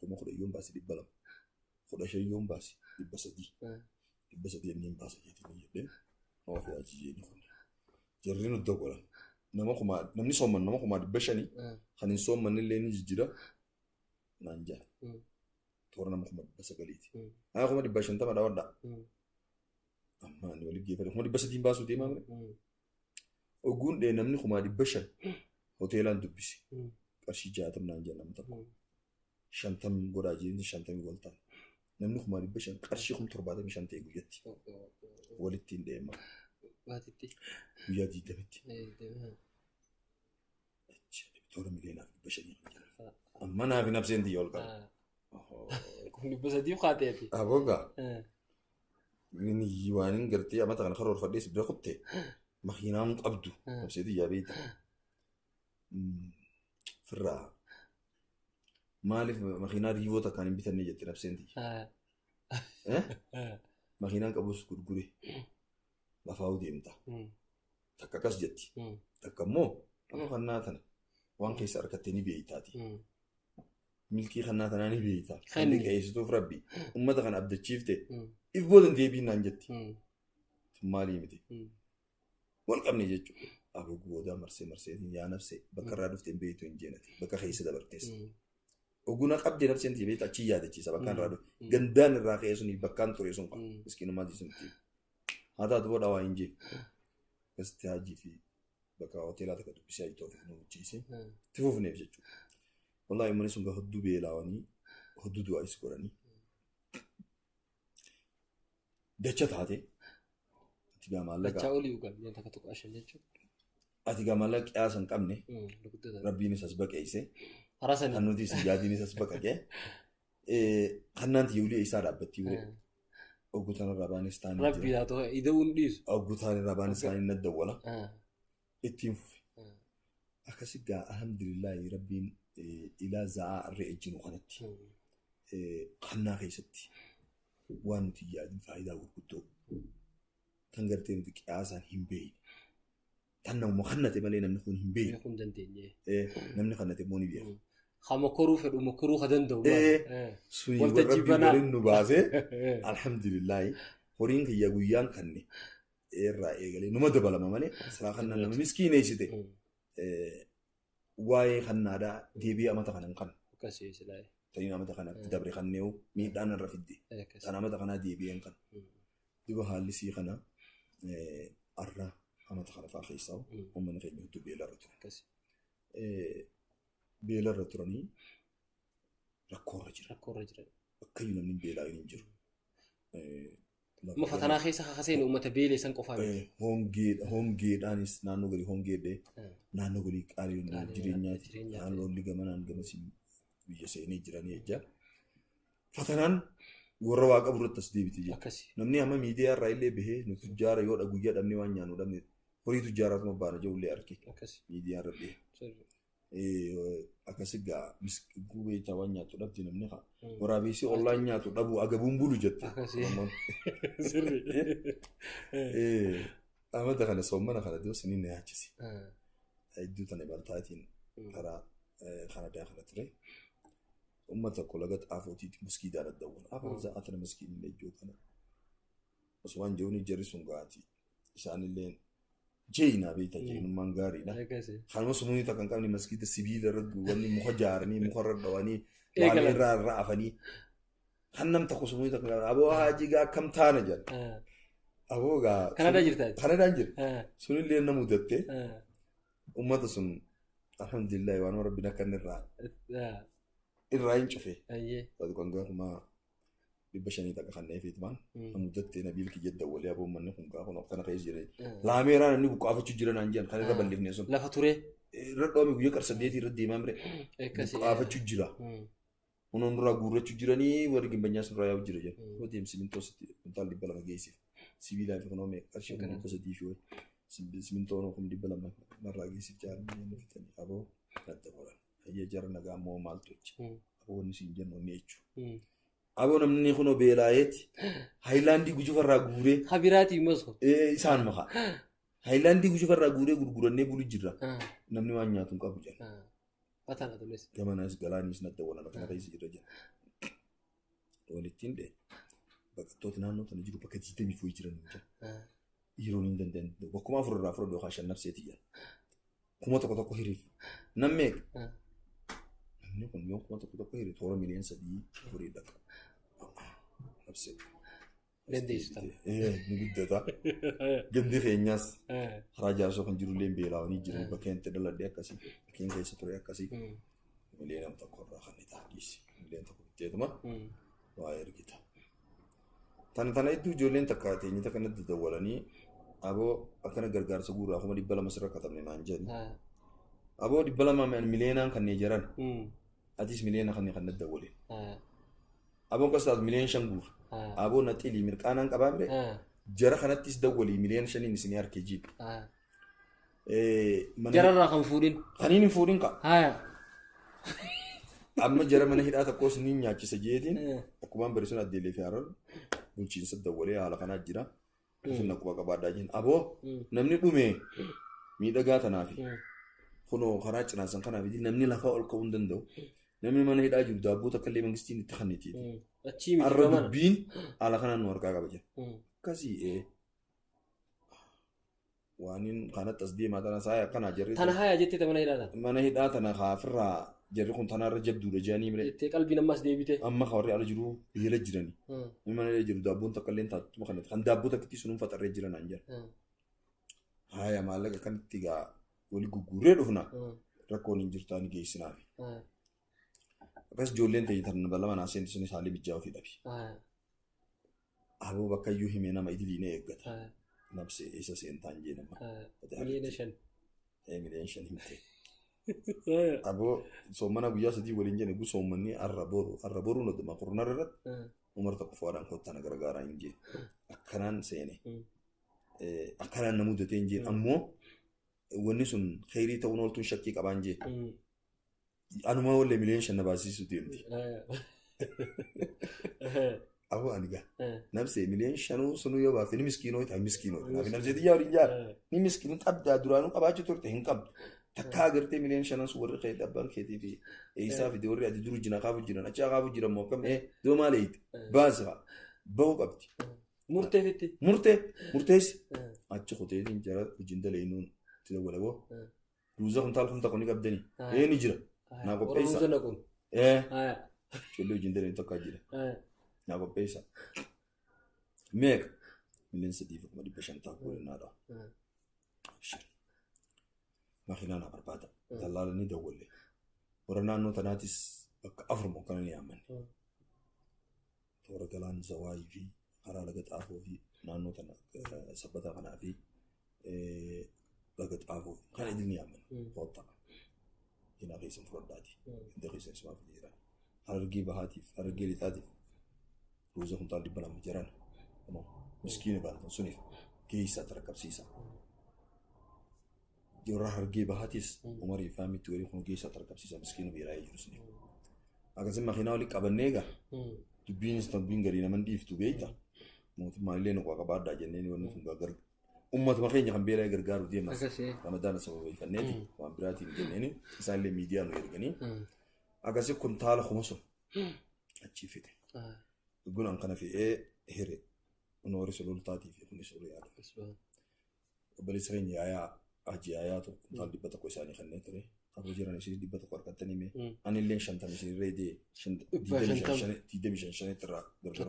S2: 10,000 yoon baase 200 15 yoon baase 300 300 inni hin baase jedhee jedhe ofii ajajee kun. Jarri nu dawwalan. Nama kumaa namni soomman nama 500,000 kan hin soommanne illee ni jijjiira naan jedhan. Toora nama 900,000ti. Haa 500,000 dhawadhaa. Amma ani walitti geeffate 300,000 baasuu deemaa mire. Ogguun dhee namni 500,000 hoteelaan dubbise. Qarshii 60 naan jedhan namni tokko. 50 godhaa jireenya 50 wal ta'a. Namni 500,000 qarshii 75,000 ta'e guyyatti walitti hin deema. Guyyaa 20tti. Toora 1,500,000 kan jira. Amma naaf hin abseen xiyya ol qaba.
S1: 300,000 kaateeti.
S2: Abogaa. Inni waan hin gartee amata kana karoorfadhee si bira kutte makiinaan qabdu absee xiyyaa beekta. Firraa maaliif makiinaa riivoo takkaan hin bitanne jette nabseen tiyya. Makiinaan qabus gurgure lafaa'uu deemta. Takka akkas jetti. Takka immoo nama kannaa tana waan keessa argatte ni beeytaati. Milkii kannaa tanaa ni beeyta. Kan liqeessituuf rabbi uummata kana abdachiifte if boodan deebiin naan jetti. Maalii miti. Wal qabne jechuudha. Aboo boodaa marsee marseetiin yaa nafsee bakka irraa dhufte hin beektu hin jeenati bakka keessa dabartees. Oguna qabdee nafseen tiyya beektu achi yaadachiisa bakka irraa dhufte. Gandaan irraa ka'ee suni bakkaan ture sun qaba. Miskiinummaa jisun itti. Haa taatu booda waa hin jee. Akkasitti hajii fi bakka hoteelaa takka dubbisee hajii toofiif nu hojjeese. Itti fufneef jechuudha. Wallaahi uummanni sun gaafa hedduu beelaawanii hedduu du'aayis godhanii. Dacha taate ati gaa maallaqa
S1: Dachaa olii ugan mi'a takka tokko ashan jechuudha.
S2: Ati gaa maallaqa qiyaasa hin qabne rabbiinis as baqeeyse
S1: Karaa sanii.
S2: kan nuti si yaadiinis as baqaqe kannaan tiyya ulee isaa dhaabbattii ulee oggutaan irraa baanis taanii
S1: Rabbi haa ta'u ida'uun dhiisu.
S2: Oggutaan irraa baanis taanii na dawwala ittiin fufe. Akkasi gaa alhamdulillaahi rabbiin ilaa za'aa irra ejjinu kanatti kannaa keessatti waan nuti hin yaadin faayidaa gurguddoo tan gartee nuti qiyaasaan hin beekne tan namuma kannate malee namni kun hin beekne
S1: Beekuu hin dandeenye.
S2: Namni kannate immoo ni beeka.
S1: Ha mokoruu fedhu mokoruu ha danda'u.
S2: Suni
S1: Waltajjii
S2: rabbiin
S1: banaa.
S2: waliin nu baasee alhamdulillaahi horiin kiyya guyyaan kanne irraa eegalee numa dabalama malee silaa kannaan nama miskiineessite waa'ee kannaadhaa deebi'ee amata kana hin kannu.
S1: Akkasii silaa.
S2: Taniin amata kana dabre kanneewu miidhaan irra fidde. Tan amata kanaa deebi'ee hin kannu. Duba haalli sii kana arra amata kana fa'aa keessaa uummanni keenya hedduu beelarra ture. Beelarra turanii rakkoorra jira.
S1: Rakkoorra jira.
S2: Bakkayyuu namni beelaa hin jiru.
S1: Amma fatanaa keessa kakaseen uummata beelee san qofaa miti.
S2: Hongeedhaanis naannoo gadi hongeedhee naannoo gadi qaaliin jireenyaati. Naannoo olli gamanaan gamasiin biyya seenee jiranii jecha. Fatanaan warra waa qabu irratti as deebiti jechuudha. Namni amma miidiyaa irraa illee bahee nu tujjaara yoo guyyaa dhabnee waan nyaannu dhabne horii tujjaaraatuma baana jedhullee arge. Miidiyaa irra bahee. Akkasi gaa gubeetaa waan nyaatu dhabdi namni haa. Waraabessi ollaan nyaatu dhabu agabuun bulu jette.
S1: Sirri.
S2: Amata kana soommana kana dura siniin na yaachise. Hedduu tana baltaatiin karaa Kanadaa kana ture. Uummata tokko laga xaafootiitti maskiidaan addawwan. Afaan sa'aa tana maskiin illee ijoo kana. Osoo waan jiruun jarri sun gaati. Isaanillee jeeyinaa beektaa jeeyinummaan gaariidha. Kanuma sumuunii takka hin qabne maskiida sibiila irra wanni muka jaaranii muka irra dhawanii waan irraa irra afanii. Kan nam tokko sumuunii takka hin qabne aboo haajii gaa akkam taana jedhan. Aboo gaa.
S1: Kanadaa jirtaa?
S2: Kanadaan jira. Sunillee na mudatte. Uummata sun alhamdulillah waan rabbiin akka inni irraa irraa hin cufe. Kan gaafuma 500 takka kan neefiitumaan na mudatte Nabiil kiyya dawwalee aboo manni kun gaafa akkana keessa jira. Laameeraa namni buqqaafachuu jira naan jedhan kan irra bal'ifne sun.
S1: Lafa ture.
S2: Irra dhoome guyyaa qar saddeetii irra deemaa mire. Buqqaafachuu jira. Kunuun duraa guurrachuu jiranii warri gimbanyaa sun irraa yaa'u jira jedhu. Yoo deem simintoo sitti kuntaal 200 geessiif. Sibiilaa fi kunoo meeqa qarshii 300,000 fi wayi. Simintoo 200,000 narraa geessiif jaaranii inni fitanii aboo natti boran. Ayyee jara nagaa ammoo maaltu jecha. Aboo wanni siin jennu inni jechu. Aboo namni kunoo beelaayeeti. Haayilaandii gujufarraa guuree.
S1: Habiraatii masu.
S2: Isaanuma kaa. Haayilaandii gujufarraa guuree gurgurannee bulu jirra. Namni waan nyaatu hin qabu jedha.
S1: Fatana tunis.
S2: Gamanaas galaaniis natti awwalan akkana keessa jirra jedha. Walittiin dhee baqattoota naannoo tana jiru bakka 24 jiran hin jira. Hiruun hin danda'an. Bakkuma afur irraa fudhadhu yookaan shan nafseeti jedhan. 1000 hiriif. Nam meeqa? Namni kun yoo 1000 hire toora 3 miliyoona 4 dhaqa. Nafsee.
S1: Dandeessu tana.
S2: Ni guddata. Gandi keenyaas karaa jaarsoo kan jirullee beelaawanii jiran bakkeen itti dhaladhe akkasii bakkeen keessa ture akkasii 1 miliyoona irraa kan itti dhiisi 1 miliyoona bitteetuma waa ergita. Tana tana hedduu ijoolleen takka teenye takka natti dawwalanii aboo akkana gargaarsa guuraa 200,000 sirra katabne naan jedhan. Aboo 200 miliyoonaan kanneen jiran atis miliyoona kanneen kan natti dawwale. Aboon kas taatu 5 miliyoona guura. Aboo na xilii mirqaanaan qabaa mire jara kanattis dawwalii 5 miliyoona isinii harkee jiidha.
S1: Jararraa kan fuudhin.
S2: Kaniin hin fuudhin qa. Amma jara mana hidhaa tokkos ni nyaachisa jeetiin akkumaan barisuun addeelee fi harar bulchiinsa dawwalee haala kanaa jira. Isin quba qabaadhaa jeen. Aboo namni dhume miidhagaa tanaafi kunoo karaa cinaasan kanaaf namni lafaa ol ka'uu hin danda'u. Namni mana hidhaa jiru daabboo takka illee mangistiin itti kannitiiti.
S1: Achii miti
S2: Har'a
S1: gamana.
S2: Dubbiin haala kanaan nu harkaa qaba jira. Akkasii waaniin kanatti as deemaa tana saaya akkanaa jarri.
S1: Tana haya jettee mana hidhaa tana.
S2: Mana hidhaa tana kaafirraa jarri kun tanarra jabduudha jedhanii mire.
S1: Jettee qalbiin ammas deebite.
S2: Amma ka warri ala jiru beela jirani. Namni mana hidhaa jiru daabboon takka illee taatuma kanatti kan daabboo takkitti sunuun faxarree jiran an jira. Haya maallaqa kanatti gaa wali gugguurree dhufna rakkoon hin jirtu ani geessinaafi. Akkas ijoolleen ta'e tan balama naa seentu sunis haalli mijjaa ofii dhabi. Aboo bakka iyyuu himee nama idilii na eeggata. Nabsee eessa seentaan jee nama.
S1: 5 miliyoona.
S2: 5 miliyoona himte. Aboo soomana guyyaa 3 waliin jenne gu soommanni arra boru arra boru noduma kurnarra irratti umar tokko fo'aadhaan kottaa na gargaaraa hin jee. Akkanaan seene. Akkanaan na mudatee hin jeen ammoo wanni sun kheyrii ta'uun ooltuun shakkii qabaan jee. Anumaa wallee 5 miliyoona na baasisuu deemti. Aboo ani gaa nabsee 5 miliyoona sunuu yoo baafte ni miskiinoo ta'a miskiinoo ta'a. Nabsee xiyyaa waliin jaara. Ni miskiinoo qabdaa duraanuu qabaachuu turte hin qabdu. Takka agartee 5 miliyoona sun warri keetii abbaan keetii fi eessaa fide warri ati duru jina kaafu jiran achi kaafu jiran moo akkam doo maal eeyite baasi haa bahuu qabdi.
S1: Murteefitti.
S2: Murtee murteessi achi kuteetiin jara hojiin daleenuun itti dawwalaboo ruuza kuntaal kun tokko ni qabdanii ni jira naa qopheessa.
S1: Ruuza naquun.
S2: Ijoollee hojiin daleenuu tokko jira naa qopheessa. Meeqa 3,500,000 ta'a godhinaadha. Abshir. Makiinaa naa barbaada. Dallaala ni dawwalle. Warra naannoo tanaatis bakka afur moo kana ni yaammanne. Toora galaan Zawaayii fi karaa laga xaafoo fi naannoo tana sabbataa kanaa fi laga xaafoo kana idil ni yaammanne. Kottaa. Makiinaa keessan fudhadhaati. Inta keessan isumaaf jiran. Harargee bahaatiif, harargee lixaatiif ruuza kuntaal 200 jiran. Miskiina baatan suniif geessaa tarqabsiisa. Warra harargee bahaatis umarii faamitti walii kun geessaa tarqabsiisa miskiina beela'ee jiru suniif. Akkasii makiinaa walii qabannee egaa dubbiinis dubbiin garii naman dhiiftu beekta. Mootummaan illee nu qabaadhaa jenneen wanni kun gar ummatuma keenya kan beela'ee gargaaru deemna. Ramadaana sababeeffanneeti waan biraatiin jenneeni isaan illee miidiyaa nu erganii akkasii kuntaala 1000 sun achii fide. Gunan kana fe'ee hire noori sulultaatii fi kunis yaada. Obboleessa keenya yaayaa hajji yaayaatu kuntaala 100 isaanii kennee ture. Aboo jiran isin 100 argattanii mee ani illee 50 isin irra idee 25 shanitti irraa gargar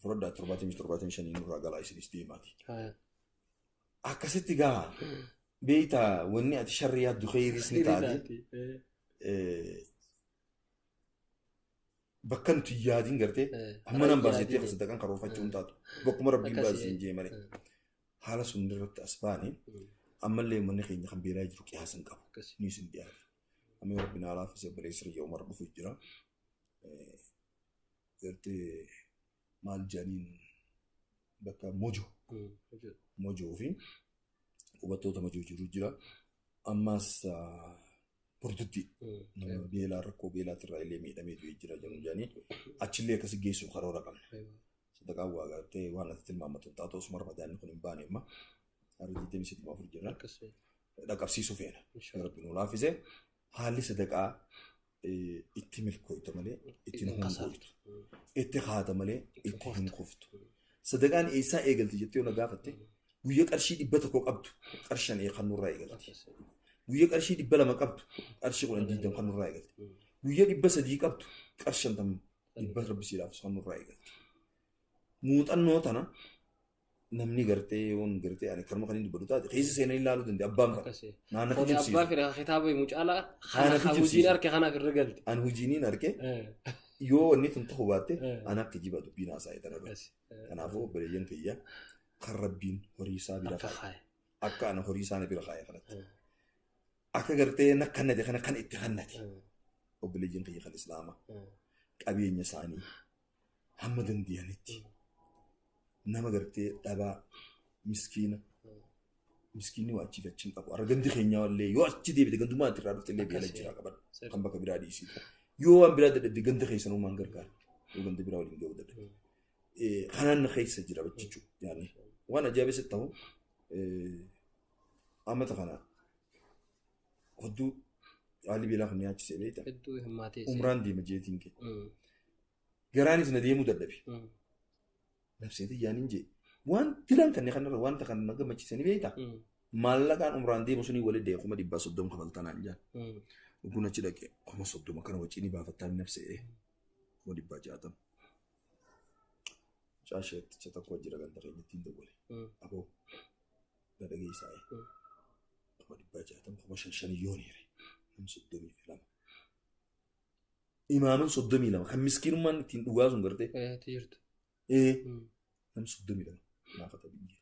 S2: fudhadhaa 75 nurraa galaa isinis deemaati. Akkasitti gaa beeytaa wanni ati sharri yaaddu kheyriis ni taati. Bakka nuti yaadin gartee amma nan baasettee sadaqaan karoorfachuu hin taatu. Bakkuma rabbiin baasee hin jee malee. Haala sun irratti as baane ammallee uummanni keenya kan beelaa jiru qiyaasa hin qabu. Ni isin dhiyaate. Amma yoo rabbiin haala haffisee obboleessi Riyya Umar dhufu jira. Gartee maal jedhaniin bakka Mojo. Mojoo fi qubattoota Mojoo jiru jira. Ammas Burtutti nama beelaa rakkoo beelaatirraa illee miidhamee du'ee jira jedhu jedhanii achillee akkasi geessuuf karoora qabna. Sadaqaan waa gartee waan ati tilmaamatu hin taatu osuma ramadaanni kun hin baane amma har'a 23 4 jirra. Dhaqqabsiisuu feena. Rabbi nu laaffise haalli sadaqaa itti milkooyta malee itti hin hongoytu. Itti haata malee itti hin kuftu. Sadaqaan eessaa eegalti jettee yoo na gaafatte Guyyaa qarshii 100 qabdu qarshii 5 kan nurraa eegalti. Guyyaa qarshii 200 qabdu qarshii 10 20 kan nurraa eegalti. Guyyaa 300 qabdu qarshii 50 dhibba rabbi siidhaaf kan nurraa eegalti. Muuxannoo tana namni gartee yoon gartee ani kanuma kan inni dubbatu taate keessa seenanii ilaaluu danda'a abbaan fedha. Naana
S1: Kuni abbaa
S2: kijibsiisu.
S1: fedha kitaaba himu caalaa
S2: Haana
S1: kana hojiin
S2: kijibsiisu.
S1: harka kanaaf irra galte.
S2: Ani hojiiniin arge yoo wanni tun ta'uu baatte ana kijibaa dubbiin haasa'e tana dura. Kanaafuu obboleeyyan kiyya kan rabbiin horii isaa bira
S1: Akka
S2: kaa'e
S1: kaaye.
S2: akka ana horii isaa na bira kaa'e kanatti. Akka gartee na kannate kana kan itti kannate obboleeyyan kiyya kan islaamaa qabeenya isaanii hamma danda'anitti nama gartee dhabaa miskiina miskiinni waa achiif achi hin qabu. Har'a gandi keenyaa illee yoo achi deebite gandummaa ati irraa dhufte illee beela jira qaban kan bakka biraa dhiisitu. Yoo waan biraa dadhabde ganda keessan uumaan gargaara. Yoo ganda biraa waliin ga'uu dadhabde. Kanaan na keessa jira jechuudha. Yaani waan ajaa'ibsa ta'u amata kana hedduu haalli beelaa kun nyaachisee beekta.
S1: Hedduu hammaatee.
S2: Umraan deema jeetiin kee. Garaanis na deemuu dadhabe. Nafseetii yaaniin jee. Waan dilan kanneen kanarra wanta kan na gammachiisanii beekta. Maallaqaan umraan deemu sunii walitti deemu 130,000 kafaltanaan jaan. Dhuguun achi dhaqe 30,000 kana wajjin baafattaan nafsee 160,000. Caasheetticha tokko jira ganda keenyatti hin dogole. Aboo na dhageessaa. 160,000 5,000 yoon hire nam 32. Imaaman 32 kan miskiinummaan ittiin dhugaa sun gartee.
S1: Jirtu.
S2: Nam 32 naafata biyya.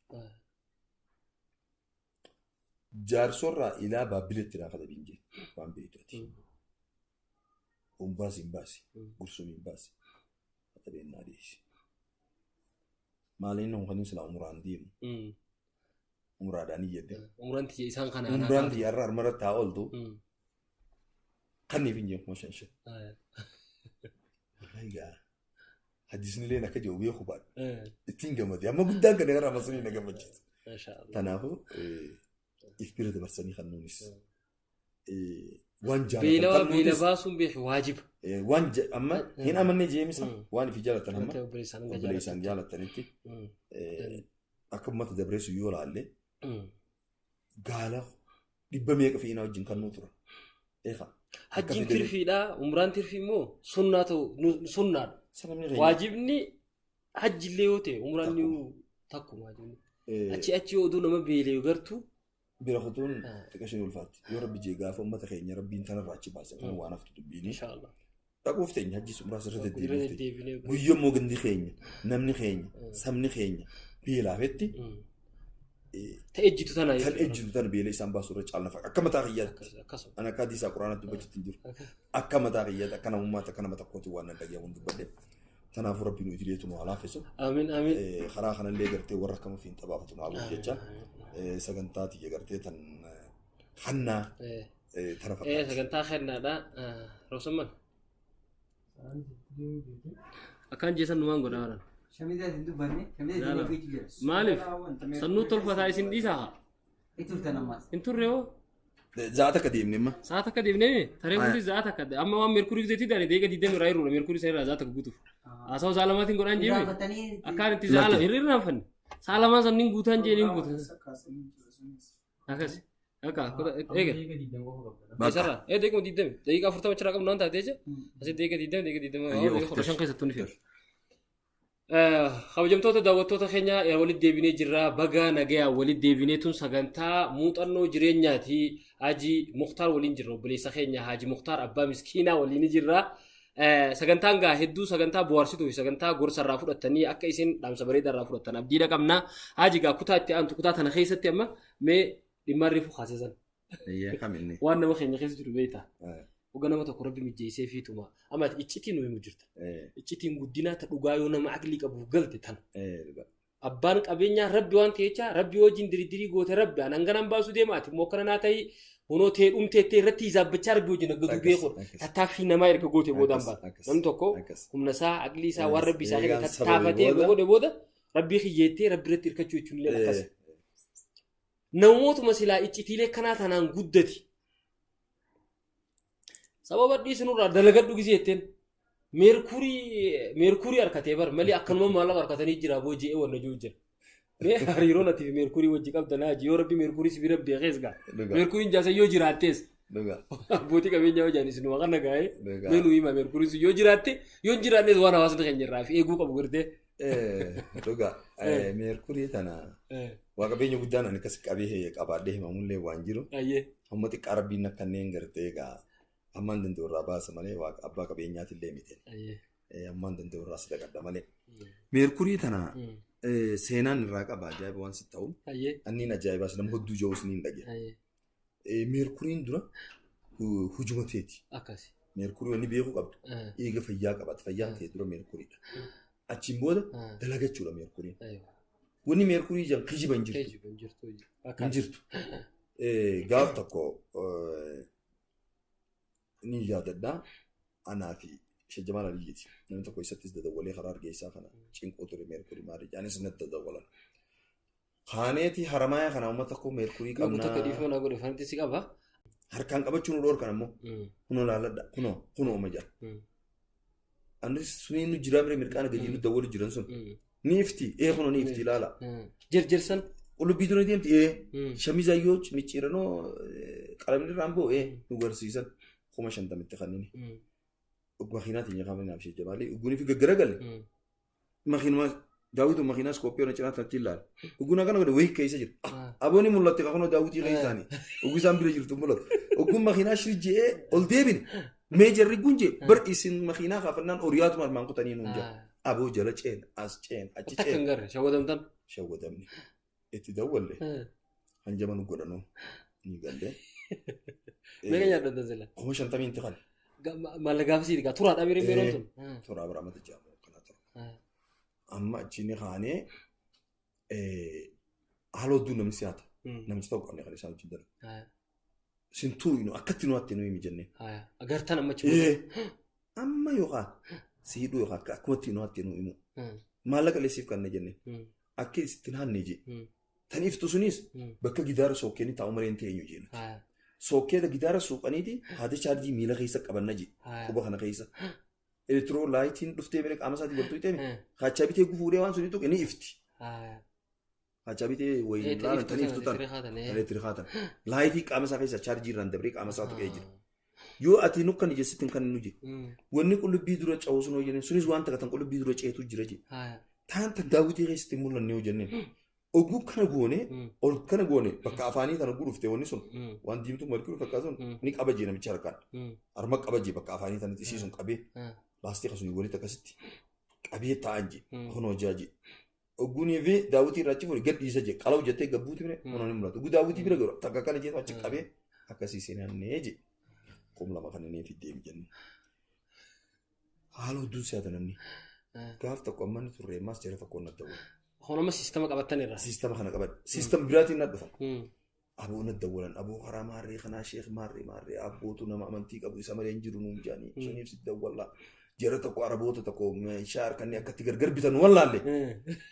S2: Jaarsorraa ilaa baabbiletti naafata biyya waan beektuuti. Humbaasi hin baasi gursumii hin baasi katabeen naa dhiyeessi. Maaliin kan silaa umraan deemu umraadhaan iyyadde.
S1: Umraan tiyya isaan kana.
S2: Umraan tiyya har'a harmarratti haa ooltu kanniif hin jeequma 5 5. Wallahi gaa hadiisni illee akka jiru beeku baadha. Ittiin gammade amma guddaan kana gara amma sunii na gammachiisa. Kanaafuu if bira dabarsanii kan nuunis waan
S1: Beelawaa
S2: jaalatan
S1: beela baasuun beeku waajiba.
S2: Waan amma hin amanne jeemisa waan ifi jaalatan amma obboleessaan jaalatanitti akka uummata dabreessu yoo laalle gaala dhibba meeqa fe'inaa wajjin kan nuu tura. Eeqa.
S1: Hajjiin tirfiidha. Umraan tirfii immoo sunnaa ta'u sunnaadha. Waajibni hajjillee yoo ta'e umraan ni takkuma waajibni. Achi achi oduu nama beelee gartuu
S2: Bira kutuun xiqqoo isheen ulfaatti. Yoo rabbi jee gaafa uummata keenya rabbiin tanarraa achi baase kan waan haftu dubbiini.
S1: Inshaallah.
S2: Dhaquuf teenya hajji umraa sirra deddeebiif teenya.
S1: Deddeebinee.
S2: Guyyaa immoo gandi keenya namni keenya sabni keenya beelaafetti
S1: Ta ejjitu tana
S2: kan ejjitu tana beela isaan baasu irra caalna faqa. Akka mataa kiyyaatti.
S1: Akkasuma.
S2: Ani akka hadiisa quraanaatti dubbachuutti hin jiru. Akka mataa kiyyaatti akka namummaatti akka nama tokkootti waan nan dhagahamu dubbadhe. Kanaafuu rabbiin nu idileetu nu haa laaffisu.
S1: Amiin amiin.
S2: Karaa kanallee gartee warra akkama fiin xabaafatu nu haa bu'u jecha sagantaa tiyya gartee tan hannaa tana fakkaatti.
S1: Sagantaa kennaadha. Roobsamman. Akkaan jeesan numaan godhaa jiran.
S3: Shamizaa isin dubbanne, shamizaa isin eeggachu jira.
S1: Maaliif? Sannuu tolfataa isin dhiisaa haa?
S3: Itti turtan ammaas.
S1: Hin turre hoo?
S2: Za'a takka deemne amma.
S1: Sa'a takka deemnee taree hundi sa'a takka amma waan meerkurii gizeetti daane deeqa 20 irraa hir'uudha meerkurii sana irraa sa'a takka guutuuf. Haasawa sa'a lamaatiin godhaan jeeme.
S3: Irraanfatanii
S1: Akkaan itti sa'a lama hir'irra irraanfanne. Sa'a lamaan sanniin guutaan jee niin guutan. Akkas. Akka eega. Isarraa ee deequma 20 daqiiqa 40 achirraa qabnu waan taate jecha asii deeqa 20 deeqa 20 15 keessattuu ni fe'u. Kabajamtoota daawwattoota keenya walitti deebinee jirra. Baga nagayaa walitti deebinee tun sagantaa muuxannoo jireenyaati. Haji Muktaar waliin jirra. Obboleessa keenya Haji Muktaar abbaa miskiinaa waliin jirra. Sagantaan gaa hedduu sagantaa bohaarsituu fi sagantaa gorsa irraa fudhattanii akka isin dhaamsa bareedaa irraa fudhattan abdiidha qabna. Haji gaa kutaa itti aantu kutaa tana keessatti amma mee dhimma reefu kaasisan.
S2: Kaminni.
S1: Waan nama keenya keessa jiru beektaa. Oga nama tokko rabbi mijjeessee fiituma. Amma ati iccitiin nu himu jirta. Iccitiin guddinaa ta dhugaa yoo nama aqlii qabuuf galte tana. Abbaan qabeenyaa rabbi waan ta'echa rabbi wajjin diriirii goote rabbi an hanganan baasuu deema ati immoo akkana naa ta'i hunoo ta'e dhumteettee irratti hizaabbachaa rabbi wajjin aggatuu beeku tattaaffii namaa erga goote boodaan baata. Namni tokko humna isaa aqlii isaa waan rabbi isaa kenne tattaafatee erga godhe booda rabbii kiyyeettee rabbi irratti hirkachuu jechuun illee akkas. Namootuma silaa iccitiilee kanaa tanaan guddati. Sababa dhiisinurraa dalagadhu gisee jetteen meerkurii meerkurii harkatee bar malee akkanuma maallaqa harkatanii jira booji'ee wanna jiru jira. Mee hariiroon ati fi meerkurii wajji qabda naa yoo rabbi meerkurii si bira beekees gaa.
S2: Dhugaa.
S1: Meerkuriin jaasa yoo jiraattees
S2: Dhugaa.
S1: abbootii qabeenyaa hojaan isin waan kana gaa'ee
S2: Dhugaa.
S1: mee nu hima meerkuriin sun yoo jiraatte yoo hin jiraannes waan hawaasni keenya irraa fi eeguu qabu gartee.
S2: Dhugaa. Meerkurii tana waa qabeenya guddaan ani akkas qabee qabaadhee himamullee waan jiru.
S1: Ayyee.
S2: Hamma xiqqaa rabbiin akkanneen gartee egaa ammaan danda'u irraa baasa malee waaqa abbaa qabeenyaatillee miti.
S1: Ayyee.
S2: Ammaan danda'u irraa sadaqadha malee. Meerkurii tana seenaan irraa qaba ajaa'iba waan si ta'u.
S1: Ayyee.
S2: Anniin ajaa'ibaas nama hedduu ja'us ni hin dhage.
S1: Ayyee.
S2: Meerkuriin dura hujumateeti.
S1: Akkasi.
S2: Meerkurii wanni beekuu qabdu eega fayyaa qabaate fayyaan ta'e dura meerkuriidha. Achiin booda dalagachuudha meerkuriin. Wanni meerkurii jedhan kijiba hin jirtu.
S1: Geejjiba hin jirtu.
S2: Hin jirtu. Gaaf tokko ni yaadadha anaa fi Shajjamaan Aliyyiiti. Namni tokko isattis dadawwalee karaa argeessaa kana cinquu ture meerkurii maali jaanis natti dadawwalan. Kaaneeti haramaaya kana uummata koo meerkurii
S1: Namni tokko
S2: qabnaa.
S1: dhiifama naa godhe fanti si qaba.
S2: Harkaan qabachuu nu dhoorkan ammoo kunoo laaladha kunoo kunoo oma jira. Anis suniin nu jiraa mire mirqaana gadi nu dawwalu jiran sun. Ni ifti ee kunoo ni ifti ilaala.
S1: Jirjirsan.
S2: Qullubbii dura deemti ee shamizaa yoo micciiranoo qalamni irraan ba'u ee nu garsiisan 50,000tti kanneen. Makiinaa teenya kaafanii naaf ishee jabaalee uggunii fi gaggaragalle. Makiinuma daawwitu makiinaa iskooppiyoon cinaa tanatti ilaala. Ugguun akkana godhe wayii keessa jira. Aboonni mul'atte kunoo daawwitii keessaani. Ugguu isaan bira jirtu mul'atu. Ugguun makiinaa shirje'ee ol deebine. Mee jarri gunje bar isin makiinaa kaafannaan oriyaatuma armaan kutanii nuun jira. Aboo jala ceen as ceen achi
S1: Takka hin
S2: ceen.
S1: garre shawwadamtan.
S2: Shawwadamne. Itti dawwalle hanjama nu godhanuu ni galle.
S1: Meeqa nyaaddan sila?
S2: 50,000 itti kan.
S1: Maallaqa gaafasii gaa turaadha miree meeroon sun.
S2: Toraa bira mata jaamu kana tura. Amma achi ni kaanee haala hedduu namni si'aata. Namichi tokko qabne kan isaan wajjin dalagu. Sin tuuyinu akkatti nu hatte nu himi jennee.
S1: Agartan amma achi.
S2: Amma yookaan si hidhuu yookaan akkumatti nu hatte nu himu. Maallaqa illee siif kanna jennee. Akka ittiin hanne jee. Tan iftu sunis bakka gidaara sookkeenii taa'u malee hin teenyu jee. Sookkeeta gidaara suuqaniiti haati chaarjii miila keessa qabanna jee. Quba kana keessa. Elektiroo laayitiin dhuftee bira qaama isaatii waltu hidhame. Kaachaa bitee gufuudhee waan suni tuqe ni ifti. Kaachaa bitee wayiin laalan tan iftu tan. Elektirikaa tan. Laayitii qaama isaa keessa chaarjii irraan dabree qaama isaa tuqee jira. Yoo ati nukkan ijessitti hin kan nu jee. Wanni qullubbii dura ca'u sun hoo jenneen sunis waan takka tan qullubbii dura ceetu jira jee. Taan tan daawwitii keessatti hin mul'anne hoo jenneen. Oguu kana goone ol kana goone bakka afaanii tana gudhufte wanni sun waan diimtuu markii fakkaatu sun ni qaba jee namichi harkaan. Harma qaba jee bakka afaanii tanatti isii sun qabee laastika sun walitti akkasitti qabee taa'an jee kunoo jaa jee. Oguunii fi daawwitii irraa achi fuudhe gad dhiisa jee qalawu jettee gabbuuti bire kunoo ni mul'atu. Oguu daawwitii bira garu takka akkana jeetu achi qabee akkasii seenannee jee. 2,000 kan inni fiddee jenne. Haala hedduun si'aata namni. Gaaf tokko amma inni turre ammaas jara tokkoon na dawwala.
S1: Kun amma siistama qabattanirra.
S2: Siistama kana qabadhe. Siistama biraatiin na dhufan. Aboo na dawwalan. Aboo karaa maarree kanaa sheek maarree maarree abbootu nama amantii qabu isa malee hin jiru nuun jedhanii suniif si dawwallaa. Jara tokko araboota tokko meeshaa harkanii akkatti gargar bitan wallaalle.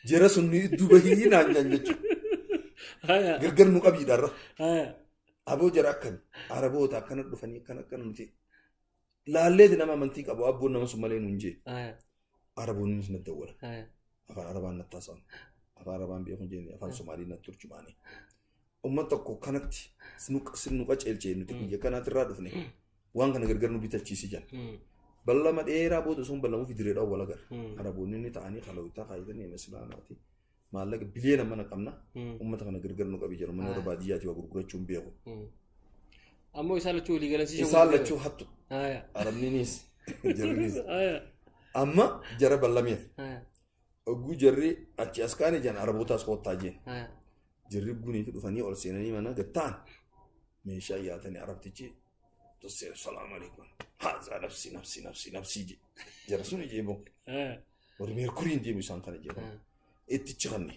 S2: Jara sun ni duuba hiinaan jedhan jechuudha. Gargar nu qabiidhaarra. Aboo jara akkami araboota akkana dhufanii akkana akkana nuti laalleeti nama amantii qabu abboon nama sun malee nuun jee. Araboonnis na dawwala. Afaan arabaan natti haasa'an. Afaan arabaan beekuun jenne afaan Somaalii natti turjumaanii. Uummata tokko kanatti nu qaceelchee nuti biyya kanaatirraa dhufne waan kana gargar nu bitachiisi jan. Ballama dheeraa booda osoo hin ballamuuf direedhaan wal agarra. Araboonni inni ta'anii kalawwitaa kaayitanii islaamaati. Maallaqa biliyoona mana qabna. Uummata kana gargar nu qabi jedhu mana warra baadiyyaati waa gurgurachuu hin beeku.
S1: Ammoo isaan lachuu walii galan
S2: Isaan lachuu hattu. Arabniinis jarrinis. Amma jara ballameef. Ogguu jarri achi as kaane jan arabootaas koottaa jeen. Jarri gunii fi dhufanii ol seenanii mana gad ta'an meeshaa yaatanii arabtichi tossee salaam alaikum. Haazaa nafsi nafsi nafsi nafsi je. Jara sun ijee boo. Warri meerkuriin deemu isaan kana jedhamu. Itti ciqanne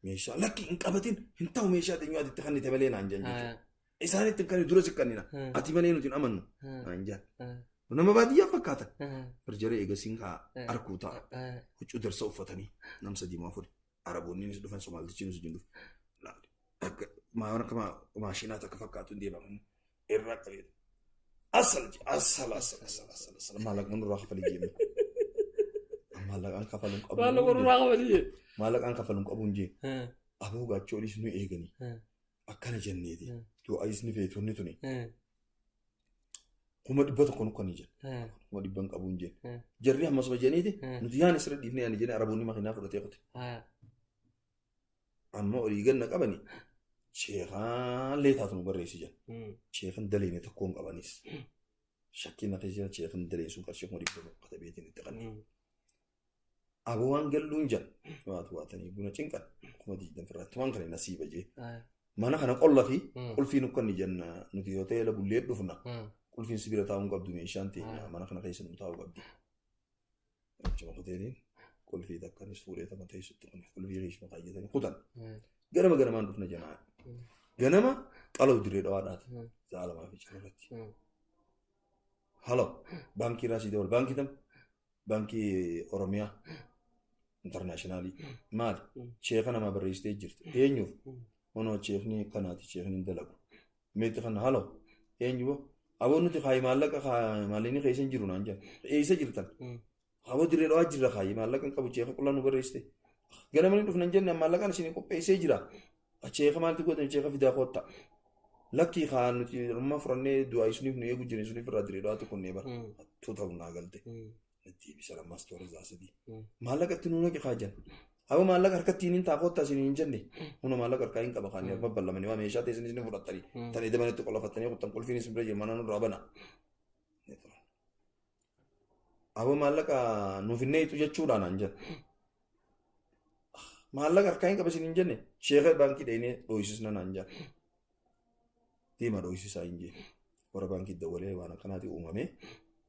S2: meeshaa lakki hin qabatin hin ta'u meeshaa xinnoo ati itti kannite malee naan jedhan jechuudha. Isaan itti hin kanne dura si kannina. Ati malee nuti hin amannu naan jedhan. Nama baadiyyaa fakkaatan. Barjaree eegasiin kaa arkuu ta'a. Huccuu darsa uffatanii nam sadii moo afur. Araboonnis dhufan Somaalichi wajjin dhufu. Akka akka maashinaa takka fakkaatu hin deemamu. Irraa qabee. Asal asal asal asal asal asal maallaqa nurraa kafalee deemu. Maallaqaan kafaluun qabu.
S1: Maal warraa qabanii jee.
S2: Maallaqaan kafaluun qabuun jee. Aboo gaachoo oliis nu eeganii. Akkana jenneeti. Du'aayis ni feetonni tuni. 100,000 nu kan jedhe. 100,000 qabuun jee. Jarri ammasuma jeniiti. Nuti yaan isirra dhiifnee yaani jennee Araboonni makiinaa fudhatee qote. Amma olii ganna qabani. Sheekaan leetaatu nu barreessi jedhan. Sheekan daleene tokkoon qabanis. Shakkiin akka jira sheekan daleen sun qarshii 100,000 katabeetiin itti qanne. Aboo waan galluun jedhan. Waatu waatanii buna cinqan 20,000 firraatti waan kana nasiiba jee. Mana kana qolla fi qulfii nukkanni jenna nuti hoteela bullee dhufna. Qulfiin sibira taa'uu qabdu meeshaan teenya mana kana keessa nu taa'uu qabdi. Achuma hoteeliin qulfii takkanis fuudhee tama teessutti qulfii keessuma kaayyatanii kutan. Ganama ganamaan dhufna jenna. Ganama qalaw dirree dhawaadhaati. Sa'a lamaa fi cirratti. Halo baankii raasii dabal baankii tam baankii Oromiyaa intarnaashinaalii maali? Sheeka namaa barreessitee jirti. Eenyuuf? Honoo sheekni kanaati sheekni hin dalagu. Meetti kana halo eenyu boo? Aboo nuti kaayi maallaqa maallaqni keessa hin jiru naan jedhan. Eessa jirtan? Aboo dirree dhawaa jirra kaayi maallaqa hin qabu sheeka qullaa nu barreessite. Ganama ni dhufna hin jenne maallaqaan isin qopheessee jira. Sheeka maaltu gootan sheeka fidaa kootta. Lakkii kaa nuti rummaa furannee du'aa isiniif nu eegu jiran isiniif irraa dirree dhawaatti kunnee bara. Hattuu ta'u naa galte. Natti bisa lammaas toora isaa sadii. Maallaqa itti nuu naqi kaa jenna. Aboo maallaqa harkatti hin taa koottaa isin hin jenne. Huna maallaqa harkaa hin qaba kaanii babballamanii waa meeshaa ta'e isin fudhattanii. Tan edda manatti qolafattanii kuttan qulfiin isin bira jiru mana nurraa bana. Aboo maallaqa nuuf hin neetu jechuudha naan jedha. Maallaqa harkaa hin qaba isin hin jenne. Sheeka baankii dheenee dhooysisna naan jedha. Deema dhooysisaa hin jenne. Warra baankii dawwalee waan akkanaati uumame.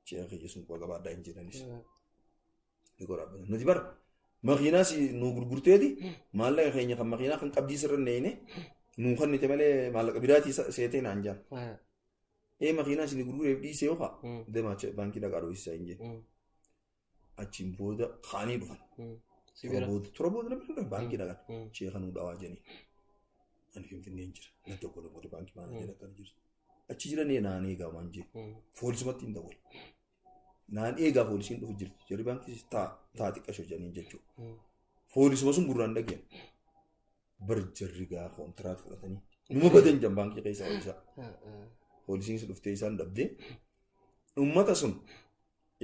S2: Sheeka kiyya sun quba qabaadhaa hin jedhanis. Ni qoraabbatan. Nuti bara makiinaa si nu gurgurteeti maallaqa keenya kan makiinaa kan qabdii sirra neeyne nuu kennite malee maallaqa biraatii seetee naan jedhan. Ee makiinaa isin gurgureef dhiisee yoo kaa deemaa baankii dhaqaa dhooysisaa hin jenne. Achiin booda kaanii dhufan. Tura booda namni dhufan baankii dhaqan. Sheeka nuu dhawaa jedhanii. Ani Finfinneen jira. Natti tokko tokko baankii maana jedha akkana jirtu. Achi jiran naan eegaa waan jee. Foolisumatti hin dawwale. Naan eegaa foolisiin dhufu jirti. Jarri baankii taa taa xiqqasho jedhanii jechuudha. Foolisuma sun gurraan dhageen. Bar jarri gaa koontiraat fudhatanii. Numa badan jan baankii keessa ho'isaa. Poolisiin dhuftee isaan dhabdee. Uummata sun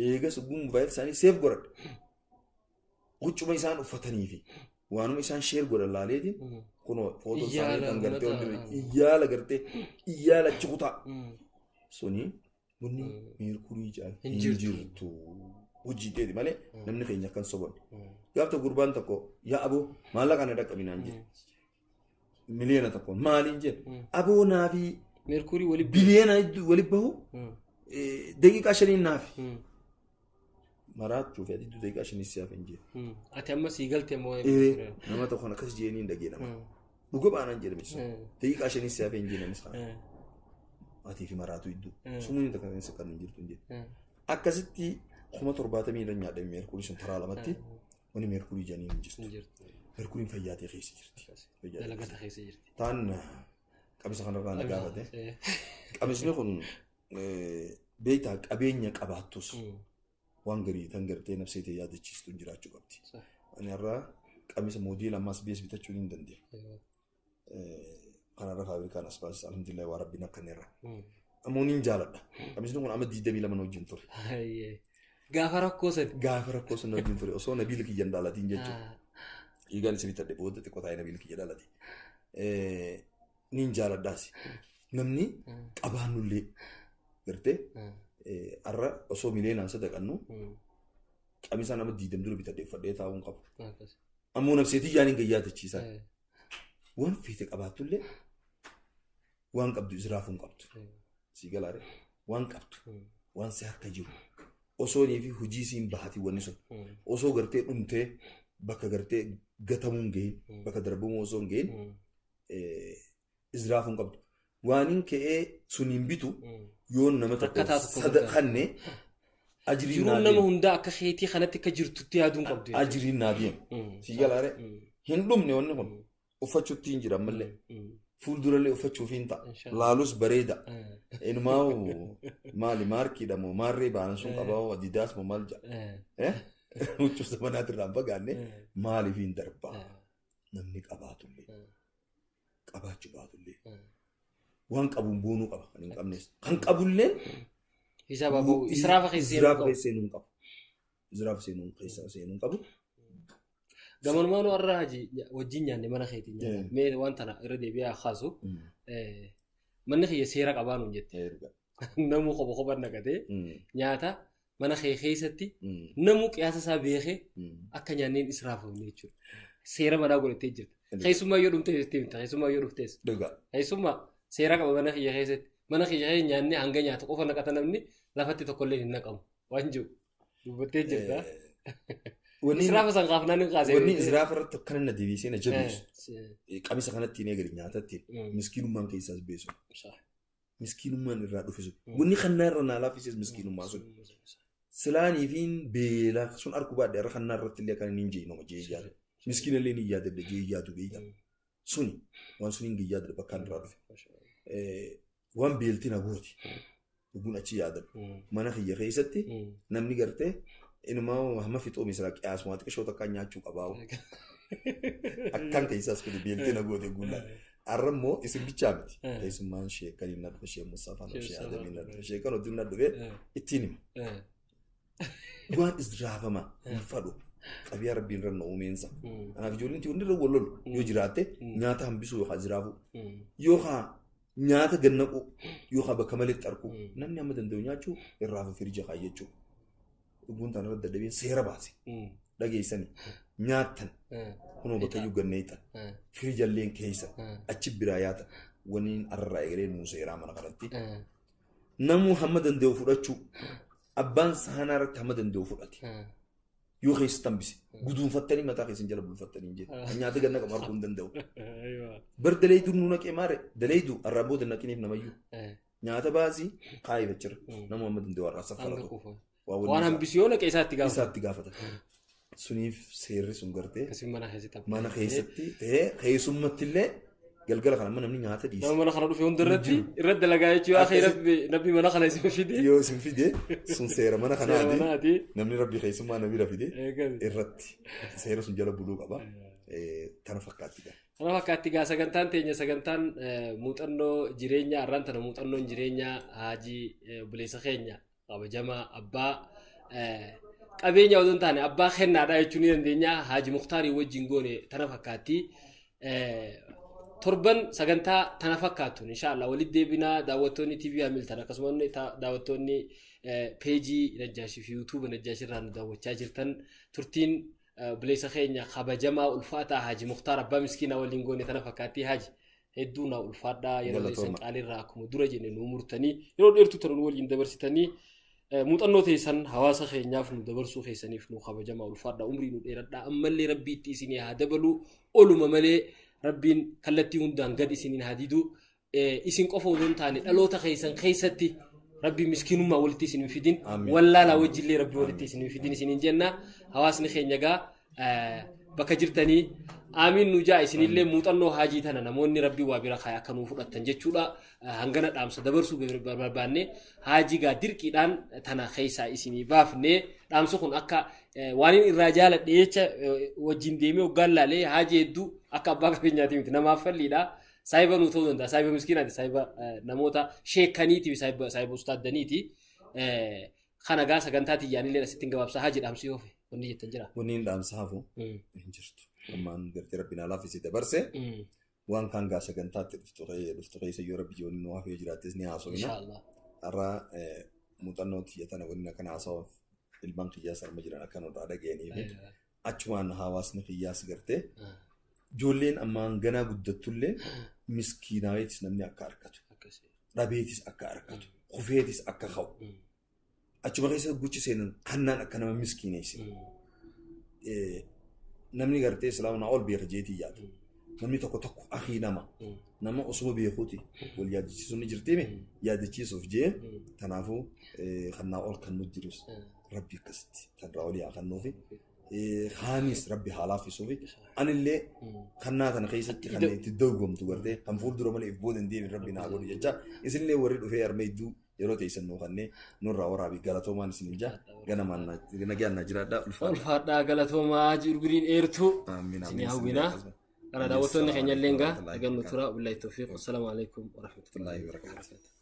S2: eegas ugguu mobaayil isaanii seef godhadhe. Huccuma isaan uffatanii fi waanuma isaan sheer godhan laaleetiin kunoo footoo isaanii kan gartee iyyaala gartee iyyaala achi kutaa. Suni wanni meerkurii jaan hin jirtu. Hojii ta'eeti malee namni keenya akkan soban. Gaaf tokko gurbaan tokko yaa aboo maallaqa na dhaqqabinaan jedhe. 1,000,000 maaliin jedhe. Aboo naafi
S1: Meerkurii wali
S2: biliyoona hedduu wali bahu daqiiqaa shaniin naafi. Maraachuu fi adiitu daqiiqaa shanii siyaaf hin jedhe.
S1: Ati amma sii galte moo?
S2: Nama tokkoon akkas jeeniin hin dhagee nama. Dhuga baanaan jedhame sun. Daqiiqaa shanii siyaaf hin jedhanis kana. Atii fi maraatu hedduu. Sumuun takka kan siqan hin jirtu hin jedhe. Akkasitti 70,000 irra nyaadhame meerkurii sun taraa lamatti wani meerkurii jedhanii hin jirtu. Meerkuriin fayyaa ta'e keessa jirti.
S1: Dalagata keessa jirti.
S2: Taan qamisa kanarraa na gaafate. Qamisni kun beektaa qabeenya qabaattus waan garii tan gartee nafsee ta'e yaadachiistuun jiraachuu qabdi. Ani har'a qamisa moodeela ammaas bees bitachuu hin dandeenye. Kanarra faabrikaan as baasisa alhamdulillah waa rabbiin akka irra. Ammoo niin jaaladha. Qamisni kun amma 22 wajjin ture.
S1: Gaafa rakkoo san.
S2: Gaafa rakkoo san wajjin ture osoo nabiil kiyyan dhaalatiin jechuudha. Dhiigaan isa bitadhe booda xiqqoo taa'ee nabiil kiyya dhaalati. Niin jaaladhaas. Namni qabaannullee gartee har'a osoo miliyoonaan sadaqannu qamisaa nama 20 dura bitadhe uffadhee taa'uu hin qabu. Ammoo nafseetii yaaniin gayyaatachiisan. Waan feete qabaattullee waan qabdu israafuu hin qabdu. Sii galaare waan qabdu waan si harka jiru osoo fi hojii siin bahati wanni sun osoo gartee dhumtee bakka gartee gatamuu hin gahin bakka darbamuu osoo hin gahin israafuu hin qabdu. Waan hin ka'ee sun hin bitu yoo nama tokko sadaqanne ajiriin
S1: Jiruun nama hundaa akka keetii kanatti akka jirtutti yaaduu hin qabdu.
S2: Ajiriin naa deema. Sii galaare hin dhumne wanni kun uffachuutti hin jira ammallee. Fuuldurallee uffachuuf hin ta'a. Laalus bareeda. Inumaa maali maarkiidha moo maarree baanan sun qabaa adidaas moo maal jedha. Huccuu zamanaatirraa hin fagaanne maaliif hin darbaa? Namni qabaatullee qabaachuu baatullee waan qabuun boonuu qaba kan hin qabnes. Kan qabulleen
S1: Hisaaba ba'u. Israafa keessa seenuu
S2: Israafa
S1: qabu.
S2: keessa seenuu hin qabu. Israafa seenuu keessa seenuu hin qabu.
S1: Gamanumaanuu har'a haji wajjin nyaanne mana keetiin nyaanne. Mee waan tana irra deebi'ee haa kaasu. Manni kiyya seera qabaa nuun jette. Namuu kopha kophaan naqatee nyaata mana kee keessatti namuu qiyaasa isaa beekee akka nyaanneen israafamne jechuudha. Seera manaa godhattee jirta. Keessummaa yoo dhuftees itti himta. Keessummaa yoo dhuftees.
S2: Dhugaa.
S1: Keessummaa seera qaba mana kiyya keessatti. Mana kiyya keessa nyaannee hanga nyaata qofa naqata namni lafatti tokkollee hin naqamu. Waan jiru dubbattee jirta. Israafa san kaafnaan hin kaasee.
S2: Wanni israafa irratti akkana na deebisee na jabeessu. Qamisa kanatti hin eegale nyaatatti miskiinummaan keessaas beesu. Miskiinummaan irraa dhufe sun. Wanni kannaa irra naa laaffises miskiinummaa sun. Silaanii fi beelaa sun arguu baadhee irra kannaa irratti illee kan inni hin jee nama jee yaadu. Miskiina illee ni yaadadha jee yaadu beeyta. Suni waan sun hin yaadadha bakka irraa dhufe. Waan beelti na gooti. Dhuguun achi yaadadha. Mana kiyya keessatti namni gartee inumaa hamma fixoo misira qiyaasumaa xiqqishoo takkaan nyaachuu qabaa. Akkan keessaas kun beelti na goote guullaa. Har'a immoo isin bichaa miti. Keessummaan sheekaniin na dhufe, shee Mustafaa na dhufe, shee Adamiin na dhufe, sheekan wajjin na dhufe ittiin hima. Waan israafama hin fadhu. Qabiyaa rabbiin irra na uumeensa. Kanaaf ijoolleen hundi irra wal lolu yoo jiraatte nyaata hambisuu yookaan ziraafuu yookaan nyaata gannaquu yookaan bakka malee xarquu namni amma danda'u nyaachuu irraa firija kaayyachuu. Dhuguun tana irra dadhabeen seera baase. Dhageessanii nyaattan kunoo bakka iyyuu ganneexan firijalleen keessa achi biraa yaatan waniin arraa egalee nuu seeraa mana kanatti. Namuu hamma danda'u fudhachuu abbaan sahanaa irratti hamma danda'u fudhate. Yoo keessatti hambise guduunfattanii mataa keessan jala bulfattanii hin jedhu. Nyaata ganna qabu arguu hin danda'u. Bar daleeyduu nuu naqee maare daleeyduu arraa booda naqiniif namayyuu. Nyaata baasii kaayifachira namuu hamma danda'u har'aa saffaratu.
S1: Waan hambisu yoo naqe isaatti gaafata.
S2: Isaatti gaafata. Suniif seerri sun gartee
S1: Akkasii mana keessatti.
S2: mana keessatti ta'ee keessummatti illee galgala kana amma namni nyaata dhiise.
S1: Nama mana kana dhufe hunda irratti irratti dalagaa jechuun akhi rabbi mana kana isin fide.
S2: Yoo isin fide sun seera mana
S1: Seera
S2: kanaati.
S1: manaati.
S2: Namni rabbi keessummaa namni fide irratti seera sun jala buluu qaba. Tana fakkaatti.
S1: Kana fakkaatti gaa sagantaan teenya sagantaan muuxannoo jireenyaa har'aan tana muuxannoon jireenyaa Haajii obboleessa keenya kabajamaa abbaa qabeenya odoo hin taane abbaa kennaadha jechuu ni dandeenya Haaji Muktaarii wajjin goone tana fakkaatti. Torban sagantaa tana fakkaattuun inshaallah walitti deebinaa daawwattoonni TV Hamilton akkasumas daawwattoonni peejii Najjaashii fi yuutuuba Najjaashii irraa nu daawwachaa jirtan turtiin obboleessa keenya kabajamaa ulfaataa Haaji Muktaar abbaa miskiinaa waliin goone tana fakkaatti. Haaji hedduu naa ulfaadhaa yeroo isin qaaliirraa akkuma dura jenne nu murtanii yeroo dheertuu tana nu waliin dabarsitanii muuxannoo teessan hawaasa keenyaaf nu dabarsuu keessaniif nu kabajamaa ulfaadhaa umrii nu dheeradhaa ammallee rabbii itti isinii haa dabalu oluma malee rabbiin kallattii hundaan gad isiniin haa didu isin qofa odoo hin taane dhaloota keessan keessatti rabbi miskiinummaa walitti isin hin fidin wallaalaa wajjillee rabbi walitti isin hin fidin isiniin jenna hawaasni keenya gaa bakka jirtanii aamiin nu jaa isinillee muuxannoo haajii tana namoonni rabbi waa bira kaaya akka nuu fudhattan jechuudha hangana dhaamsa dabarsuu barbaanne haajii gaa dirqiidhaan tana keessaa isinii baafne dhaamsi kun akka waan inni irraa jaaladhe jecha wajjin deemee hoggaan laalee haajii hedduu akka abbaa qabeenyaati miti namaaf falliidha. Saayiba nuu ta'uu danda'a. Saayiba miskiinaati. Saayiba namoota sheekaniiti fi saayiba ustaaddaniiti. Kana gaa sagantaa tiyyaanillee asitti hin gabaabsa. Haajii dhaamsi yoo fe wanni jettan jira.
S2: Wanni hin dhaamsa hafu hin jirtu. Ammaan gartee rabbi naa laaffisee dabarse. Waan kaan gaa sagantaatti dhuftu keessa yoo rabbi jiru nu hafee jiraattes ni haasofna.
S1: Inshaallah.
S2: Har'a muuxannoo tiyya tana wanni akkana haasawaf ilmaan kiyyaas harma jiran akka nurraa dhaga'anii fi achumaan hawaasni kiyyaas gartee ijoolleen ammaan ganaa guddattullee miskiinaaweetis namni akka argatu dhabeetis akka argatu kufeetis akka ka'u achuma keessa guchi seenan kannaan akka nama miskiineessi. Namni gartee islaamunaa ol beeka jeetii yaada. Namni tokko tokko akii nama nama osuma beekuuti wal yaadachiisuun ni jirtiimi yaadachiisuuf jee kanaafuu kannaa ol kan nu jirus rabbi akkasitti kanarraa olii haa kennuufi. Kaanis rabbi haa laaffisuufi. Anillee kannaa tana keessatti kan itti dorgomtu gartee kan fuuldura malee if booda hin deebiin rabbi naa godhu jecha isinillee warri dhufee harma hedduu Yeroo teessan nuu kannee nurraa waraabii galatoomaan isin ija ganamaan nagaan naa jiraadhaa ulfaadhaa.
S1: Ulfaadhaa galatoomaa jirguriin dheertuu.
S2: Amiin
S1: Isin
S2: amiin.
S1: hawwinaa. Kana daawwattoonni keenya illee egaa nagaan nu tura. Billaahi tawfiiq. Assalaamu alaikum warahmatullahi
S2: Wabarakatuh.
S1: wabarakatuh.